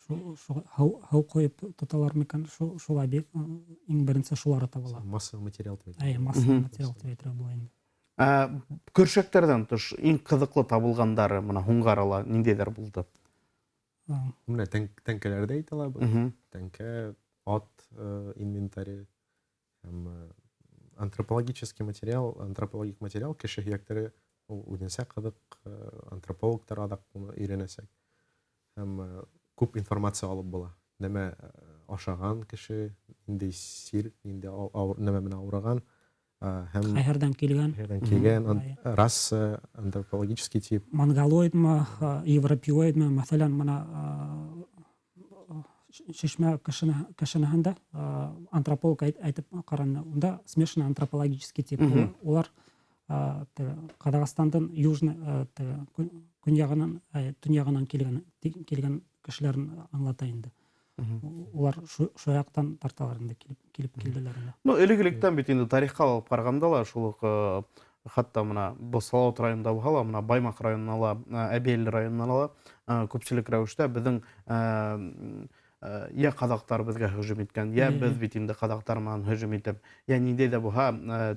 шул һыу ҡойоп тоталар микән, шул объект, иң беренсе шулары табыла. Массовый материал тип әйтергә. Әйе, массовый материал тип әйтергә була инде. Көршәктәрҙән тыш иң ҡыҙыҡлы табылғандары бына һуңғы арала ниндәйҙәр булды? Бына тәңкәләрҙе әйтә алабыҙ. Тәңкә, ат инвентаре һәм антропологический материал, антропологик материал кеше һөйәктәре ул үҙенсә ҡыҙыҡ, антропологтар аҙаҡ уны өйрәнәсәк. Һәм күп информация алып була. Нәмә ашаған кеше, ниндәй сир, ниндәй нәмә менән ауырыған, һәм Ҡайһырҙан килгән. Ҡайһырҙан килгән, раса, антропологический тип. Монголоидмы, европеоидмы, мәҫәлән, бына, шишмә кешенеһендә, антрополог әйтеп ҡараны, унда смешанный антропологический тип. Улар, Ҡаҙағстандың южный, көньяғынан, төньяғынан килгән кешеләрен аңлата инде. Улар шу яҡтан тарталар инде, килеп килделәр инде. Ну, элек-электән бит инде тарихҡа алып ҡарағанда ла шул уҡ, хатта бына был Салауат районында булһа ла, бына Баймаҡ районына ла, Әбйәлил районына ла, күпселек рәүештә беҙҙең, йә ҡаҙаҡтар беҙгә һөжүм иткән, йә беҙ бит инде ҡаҙаҡтар менән һөжүм итеп, йә ниндәй ҙә булһа,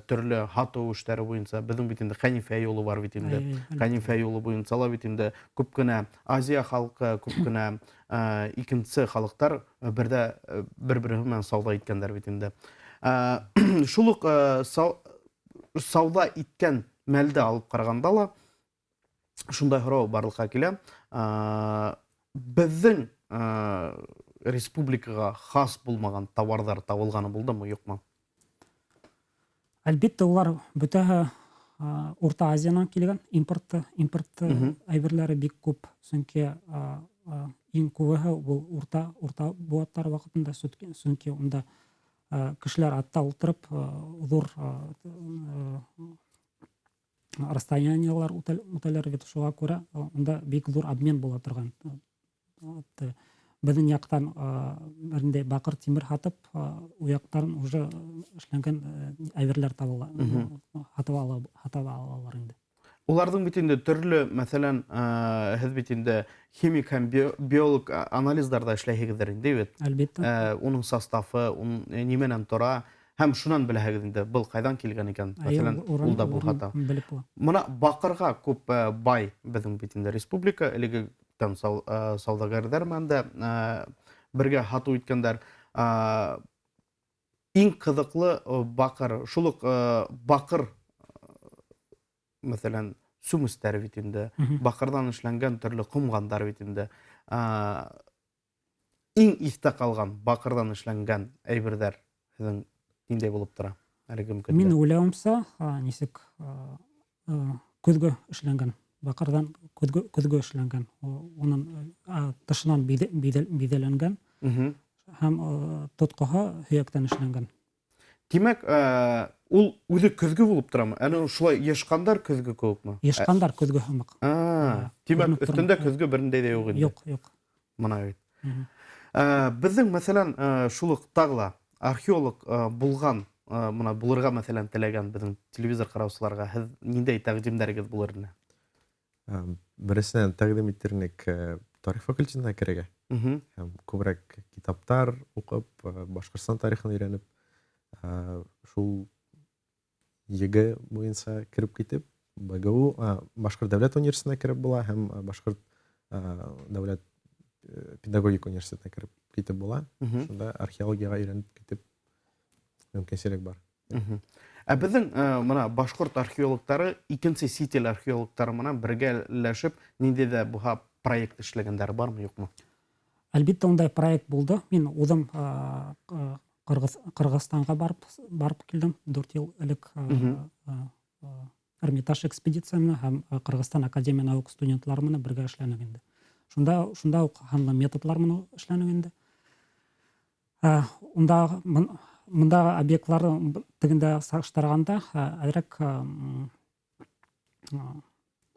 төрлө һатыу эштәре буйынса беҙҙең бит инде Хәнифә юлы бар бит инде. Хәнифә юлы буйынса ла бит инде күп кенә Азия халҡы, күп кенә, икенсе халыҡтар берҙә, бер-береһе менән сауҙа иткәндәр бит инде. Шул уҡ, сауҙа иткән мәлде алып ҡарағанда ла шундай һорау барлыҡҡа килә. Беҙҙең, республикаға хас булмаған тауарҙар табылғаны булдымы, юҡмы? Әлбиттә, улар бөтәһе, Урта Азиянан килгән импорт әйберләре бик күп. Сөнки, иң күбеһе был урта быуаттар ваҡытында, сөнки унда, кешеләр атта ултырып, ҙур, расстояниелар үтәләр бит, шуға күрә, унда бик ҙур обмен була торған. Беҙҙең яҡтан, берендәй баҡыр тимер һатып, у яҡтан уже эшләнгән, әйберләр табыла, һатып алалар инде. Уларҙың бит инде төрлө, мәҫәлән, һеҙ бит инде химик һәм биолог анализдарҙа эшләйһегеҙҙер инде бит. Әлбиттә. Уның составы, ун нимәнән тора, һәм шунан беләһегеҙ инде был ҡайҙан килгән икән, Әйе, мәҫәлән, ул да урын булһа та. белеп була. Мына баҡырға күп, бай беҙҙең бит инде республика, элегектән сауҙагәрҙәр менән дә, бергә һатыу иткәндәр. Иң ҡыҙыҡлы, баҡыр, шул уҡ, баҡыр, мәҫәлән, сүместәр бит инде, баҡырҙан эшләнгән төрлө ҡомғандар бит инде. Иң иҫтә ҡалған баҡырҙан эшләнгән әйберҙәр һеҙҙең ниндәй булып тора әлеге көндә? Мин уйлауымса, нисек, көҙгө эшләнгән, баҡырҙан көҙгө эшләнгән, уның, тышынан биҙәләнгән һәм, тотҡоһо һөйәктән эшләнгән. Тимәк, ул үҙе көҙгө булып торамы? Әнә шулай йышҡандар көҙгө кеүекме? Йышҡандар көҙгө һымаҡ. Тимәк, Күренеп тора. өҫтөндә көҙгө берендәй ҙә юҡ инде. Юҡ, юҡ. Мына бит. Беҙҙең, мәҫәлән, шул уҡ тағы ла археолог, булған, мына булырға, мәҫәлән, теләгән беҙҙең телевизор ҡараусыларға һеҙ ниндәй тәҡдимдәрегеҙ булыр ине? Беренсенән, тәкъдим итер инек тарих факультетына керергә. Һәм күбрәк китаптар укып, Башкортстан тарихын өйрәнеп, шул ЕГЭ буенча кереп китеп, БГУ, Башкорт дәүләт университетына кереп була һәм Башкорт дәүләт педагогик университетына кереп китеп була. Шунда археологиягә өйрәнеп китеп мөмкинчелек бар. Ә безнең менә башкорт археологтары икенче чит ил археологтары менән бергәләшеп нинди дә булһа проект эшләгәннәре бармы, юкмы? Әлбиттә, ундай проект булды. Мин үзем Кыргыз, Кыргызстанга барып, барып килдем 4 ел элек Эрмитаж экспедицияне һәм Кыргызстан академия наук студентлары менән бергә эшләнек инде. Шунда, шунда ук һанлы методлар менән эшләнек инде. Унда монда объектларны тегендә саштырганда әзрәк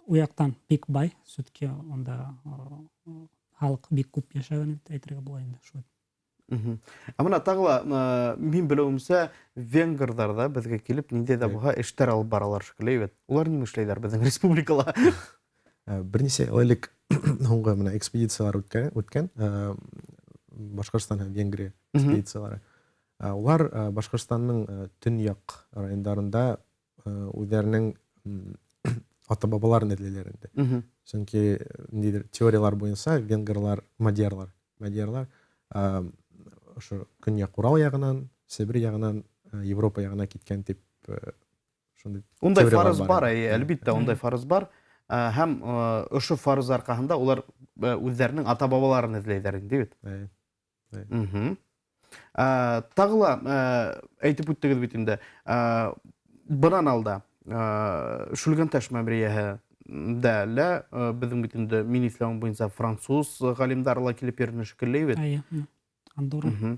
у яктан бик бай, все-таки унда халык бик күп яшәгән дип әйтергә була инде шулай. Ә менә тагы ла, мин белүемчә, венгрлар да безгә килеп нинди дә булса эшләр алып баралар шикелле бит. Улар нимә эшләйләр безнең республикала? Берничә ел элек һуңгы менә экспедицияләр үткән, үткән Башкортстан һәм Венгрия экспедицияләре. Улар Башкортстанның төньяк районнарында үзләренең ата-бабаларын эзлиләр инде. Чөнки ниндидер теорияләр буенча венгрлар, мадьярлар, мадьярлар ошо Көньяк Урал ягынан, Себер ягынан Европа ягына киткән дип шундый Ундай фарыз бар, әйе, әлбиттә, ундай фарыз бар. Һәм ошо фарыз аркаһында улар үзләренең ата-бабаларын эзләйләр инде бит. Әйе. Тагы ла әйтеп үттегез бит инде. Бынан алда Шүлгәнташ мәмерияһе дә лә безнең бит инде мин исләвем буенча француз галимдары ла килеп йөргән шикелле бит. Әйе. Андорра.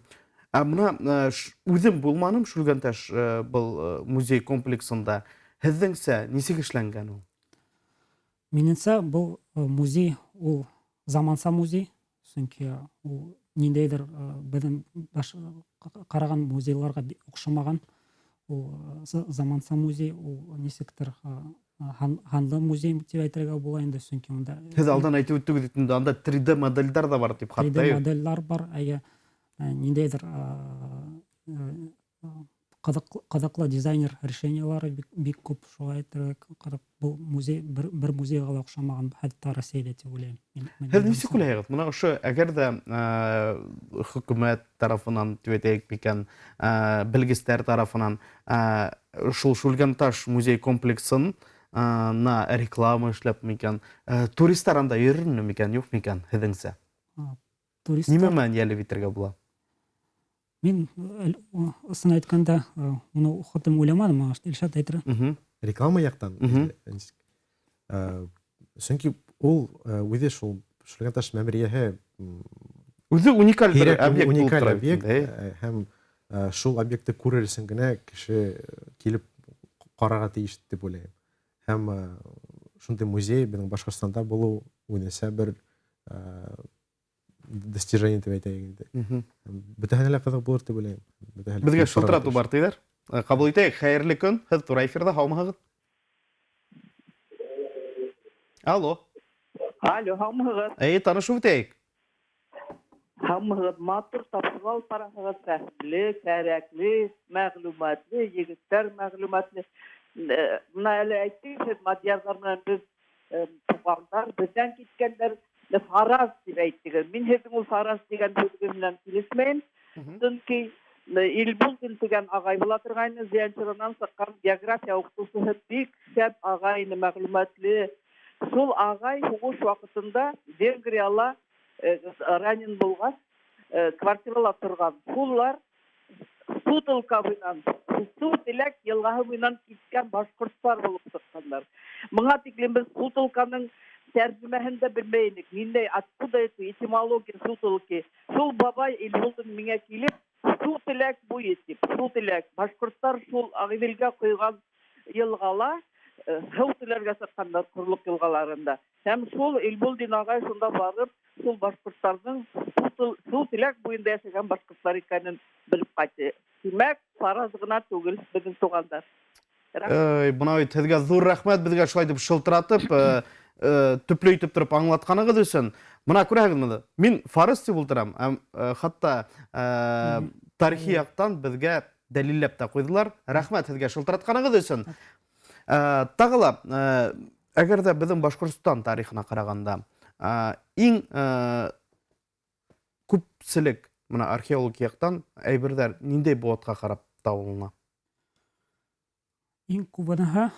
Ә менә үзем булманым Шүлгәнташ был музей комплексында. Һеҙҙеңсә нисек эшләнгән ул? Минемсә, был музей ул заманса музей, чөнки ул ниндәйдер беҙҙең ҡараған музейларға оҡшамаған. Ул заманса музей, ул нисектер һанлы музей тип әйтергә була инде, чөнки унда Һеҙ алдан әйтеп үттегеҙ бит инде, анда 3D моделдәр ҙә бар тип хатта. 3D моделдәр бар, әйе, ниндәйҙер кызыклы дизайнер решениялары бик, бик күп, шулай әйтергә кызык. Бу музей бер, бер музейга да охшамаган, хәтта Россиядә дип уйлыйм. Һеҙ нисек уйлайһығыҙ? Мына ошо әгәр дә хөкүмәт тарафынан дип әйтәйек микән, белгестәр тарафынан шул Шүлгәнташ музей комплексын на реклама эшләп микән, туристлар анда йөрерме микән, юк микән, һеҙҙеңсә? Туристлар Нимә менән йәлеп итергә була? Мин ысын әйткәндә, уны хатым уйламадым, аңа Илшат әйтер. Реклама яктан. Чөнки ул үзе шул Шүлгәнташ мәмерияһе үзе уникаль бер объект. Уникаль объект һәм шул объектты күрер өчен генә кеше килеп карарга тиеш дип уйлыйм. Һәм шундый музей безнең Башкортстанда булу үзенчә бер достижение дип әйтәйек инде. Бөтәһенә лә кызык булыр дип уйлыйм. Безгә шылтырату бар диләр. Э, кабул итәйек. Хәерле көн. Һез тура эфирда, һаумыһыгыз? Алло. Алло, һаумыһыгыз? Әйе, танышып үтәйек. Һаумыһыгыз? Матур тапшыру алып барасыгыз, фәһемле, кәрәкле, мәгълүматлы, егетләр мәгълүматлы. Э, менә әле әйттегез, сез мадьярлар белән без туганнар, бездән киткәннәр, фараз дип әйттегез. Мин һезнең ул фараз дигән сүзегез белән килешмәйм. Чөнки Илбулдин дигән агай була торгайны, Зиянчураннан чыккан география укытучысы бик шәп агай иде, мәгълүматлы. Шул агай һугыш вакытында Венгрияла ранен булгач, квартирала торган. Шулар Сутолка буйнан, Су Теләк елгаһы буйнан киткән башкортлар булып чыкканнар. Моңа тиклем без Сутолканың тәрҗемәһен дә белмәй идек. Ниндәй, откуда это этимология Сутолки? Шул бабай Илбулдин миңа килеп, Су Теләк буе дип, Су Теләк, башкортлар шул Агыйделгә койган елгала һыу теләргә чыкканнар Корлык елгаларында. Һәм шул Илбулдин агай шунда барып, шул башкортларның су Теләк буенда яшәгән башкортлар икәнен белеп кайтты. Димәк, фараз гына түгел безнең туганнар. Эй, бына бит һеҙгә ҙур рәхмәт, беҙгә шулай итеп шылтыратып, төплө итеп тороп аңлатҡанығыҙ өсөн. Мына күрәһегеҙме, мин фарыз тип ултырам, хатта тарихи яҡтан беҙгә дәлилләп тә ҡуйҙылар. Рәхмәт һеҙгә шылтыратҡанығыҙ өсөн. Тағы ла, әгәр ҙә беҙҙең Башҡортостан тарихына ҡарағанда, иң күпселек мына археологик яҡтан әйберҙәр ниндәй быуатҡа ҡарап табылына? Иң күбенеһе,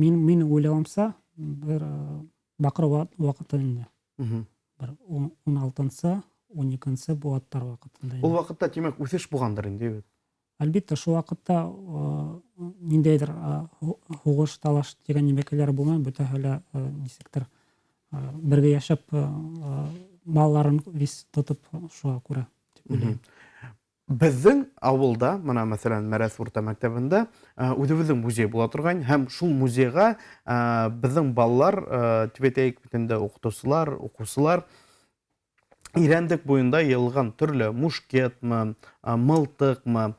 мин уйлауымса, бер баҡыр ваҡыты инде. Бер 16-нсы, 12-нсе быуаттар ваҡытында. Ул ваҡытта, тимәк, үҫеш булғандыр инде, бит? Әлбиттә, шул ваҡытта ниндәйҙер һуғыш, талаш тигән нимәкәләр булмай, бөтәһе лә нисектер бергә йәшәп, малларын вис тотоп, шуға күрә тип уйлайым. Беҙҙең ауылда, мына, мәҫәлән, Мәрәҫ урта мәктәбендә үҙебеҙҙең музей була торған, һәм шул музейға беҙҙең балалар, тип әйтәйек бит инде, уҡытыусылар, уҡыусылар Ирәндек буйында йыйылған төрлө мушкетмы, мылтыҡмы,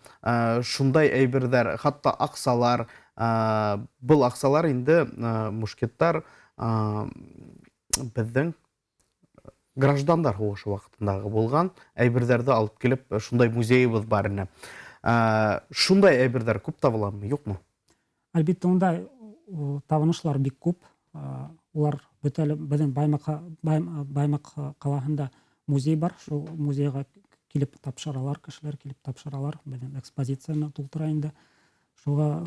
шундай әйберҙәр, хатта аҡсалар, был аҡсалар инде мушкеттар беҙҙең граждандар һуғышы ваҡытындағы булған әйберҙәрҙе алып килеп, шундай музейыбыҙ бар ине. Шундай әйберҙәр күп табыламы, юҡмы? Әлбиттә, унда табынышлар бик күп. Улар бөтә әле беҙҙең Баймаҡ ҡалаһында музей бар. Шул музейға килеп тапшыралар, кешеләр килеп тапшыралар. Беҙҙең экспозицияны тултыра инде. Шуға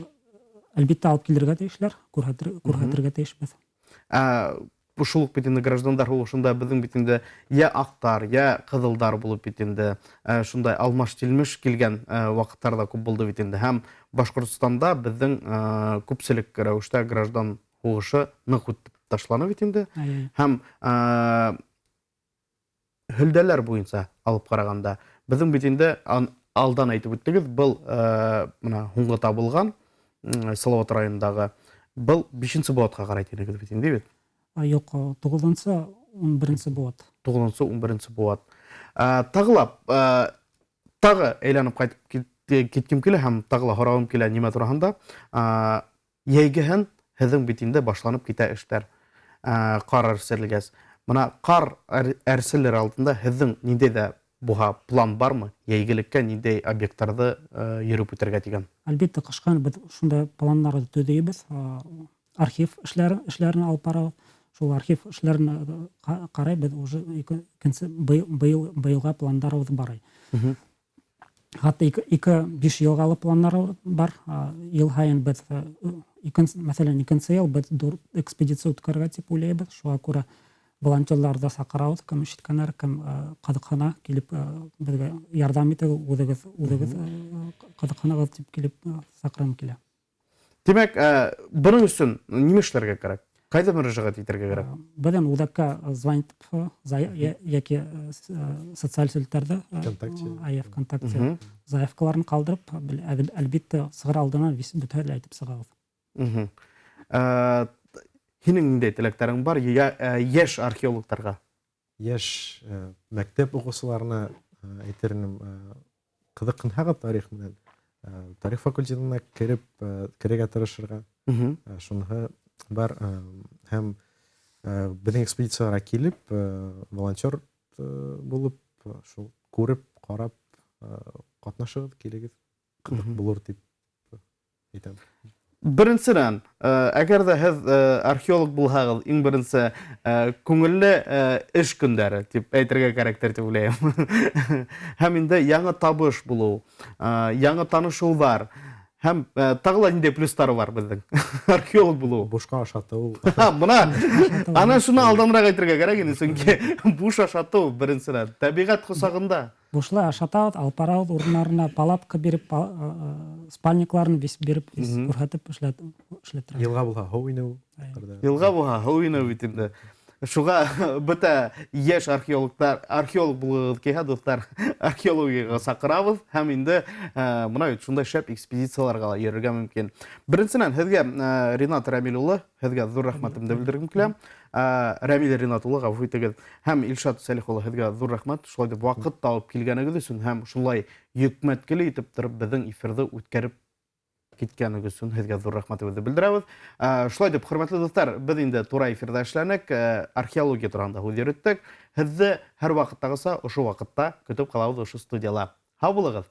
әлбиттә алып килергә тейешләр, күрһәтергә тейешбеҙ. Шул уҡ бит инде граждандар һуғышында беҙҙең бит инде йә аҡтар, йә ҡыҙылдар булып бит инде, шундай алмаш-тилмеш килгән ваҡыттар ҙа күп булды бит инде. Һәм Башҡортостанда беҙҙең күпселек рәүештә граждан һуғышы ныҡ үтеп ташланы бит инде. Һәм һөлдәләр буйынса алып ҡарағанда беҙҙең бит инде алдан әйтеп үттегеҙ, был мына һуңғы табылған Салават районындағы был 5-нсе быуатҡа ҡарай тинегеҙ бит инде бит? Юҡ, 9-нсы, 11-нсе быуат. 9-нсы, 11-нсе быуат. Тағы ла, тағы әйләнеп ҡайтып киткем килә һәм тағы ла һорауым килә нимә тураһында. Йәйгеһен һеҙҙең бит инде башланып китә эштәр. Ҡар әрселгәс. Мына ҡар әрселер алдында һеҙҙең ниндәй ҙә буһа план бармы? Йәйгелеккә ниндәй объекттарҙы йөрөп үтергә тигән? Әлбиттә, ҡышҡан беҙ шундай планнарҙы төҙөйбөҙ. Архив эшләрен алып барабыҙ. Шул архив эшләрен ҡарай беҙ уже икенсе быйылға пландарыбыҙ бар. Хатта ике биш йылға планнар бар. Йыл һайын беҙ, мәҫәлән, икенсе йыл беҙ ҙур экспедиция үткәрергә тип уйлайбыҙ. Шуға күрә волонтерларҙы саҡырабыҙ, кем ишеткәндәр, кем ҡыҙыҡһына килеп, беҙгә ярҙам итегеҙ, үҙегеҙ, ҡыҙыҡһынығыҙ тип килеп, саҡырғым килә. Тимәк, бының өсөн нимә эшләргә кәрәк? Ҡайҙа мөрәжәғәт итергә кәрәк? Беҙҙең үҙәккә звонить йәки социаль селтәрҙә, ВКонтакте. ВКонтакте заявкаларын ҡалдырып, әлбиттә, сығыр алдынан бөтәһе лә әйтеп сығабыҙ. Һинең ниндәй теләктәрең бар йәш археологтарға? Йәш мәктәп уҡыусыларына әйтер инем, ҡыҙыҡһынһағыҙ тарих менән, тарих факультетына керергә тырышырға. Шуныһы бар, һәм беҙҙең экспедицияларға килеп, волонтер булып, шул күреп, ҡарап, ҡатнашығыҙ, килегеҙ, ҡыҙыҡ булыр тип әйтәм. Беренсенән, әгәр ҙә һеҙ археолог булһағыҙ, иң беренсе, күңелле эш көндәре тип әйтергә кәрәктер тип уйлайым. Һәм инде яңы табыш булыу, яңы танышыуҙар, һәм тағы ла ниндәй плюстары бар беҙҙең археолог булыу. Бушҡа ашатыу. Бына, ана шуны алданыраҡ әйтергә кәрәк инде, сөнки буш ашатыу беренсенән тәбиғәт ҡосағында. Бушлай ашатабыҙ, алып барабыҙ урындарына палатка биреп, спальникларын биреп, күрһәтеп эшләттерәбеҙ. Йылға булһа, һыу инеү. Йылға булһа, һыу инеү бит инде. Шуға бөтә йәш археологтар, археолог булығыҙ килһә, дуҫтар, археологияға саҡырабыҙ һәм инде бына бит шундай шәп экспедицияларға ла йөрөргә мөмкин. Беренсенән, һеҙгә, Ринат Рәмил улы, һеҙгә ҙур рәхмәтемде белдергем килә. Рәмил Ринат улы, ғәфү итегеҙ, һәм Илшат Сәлих улы, һеҙгә ҙур рәхмәт. Шулай итеп ваҡыт табып килгәнегеҙ өсөн һәм шулай йөкмәткеле итеп тороп беҙҙең эфирҙы үткәреп Киткәнегеҙ өсөн һеҙгә ҙур рәхмәтебеҙҙе белдерәбеҙ. Шулай итеп, хөрмәтле дуҫтар, беҙ инде тура эфирҙа эшләнек, археология тураһында һүҙ йөрөттөк. Һеҙҙе һәр ваҡыттағыса ошо ваҡытта көтөп ҡалабыҙ ошо студияла. Һау булығыҙ!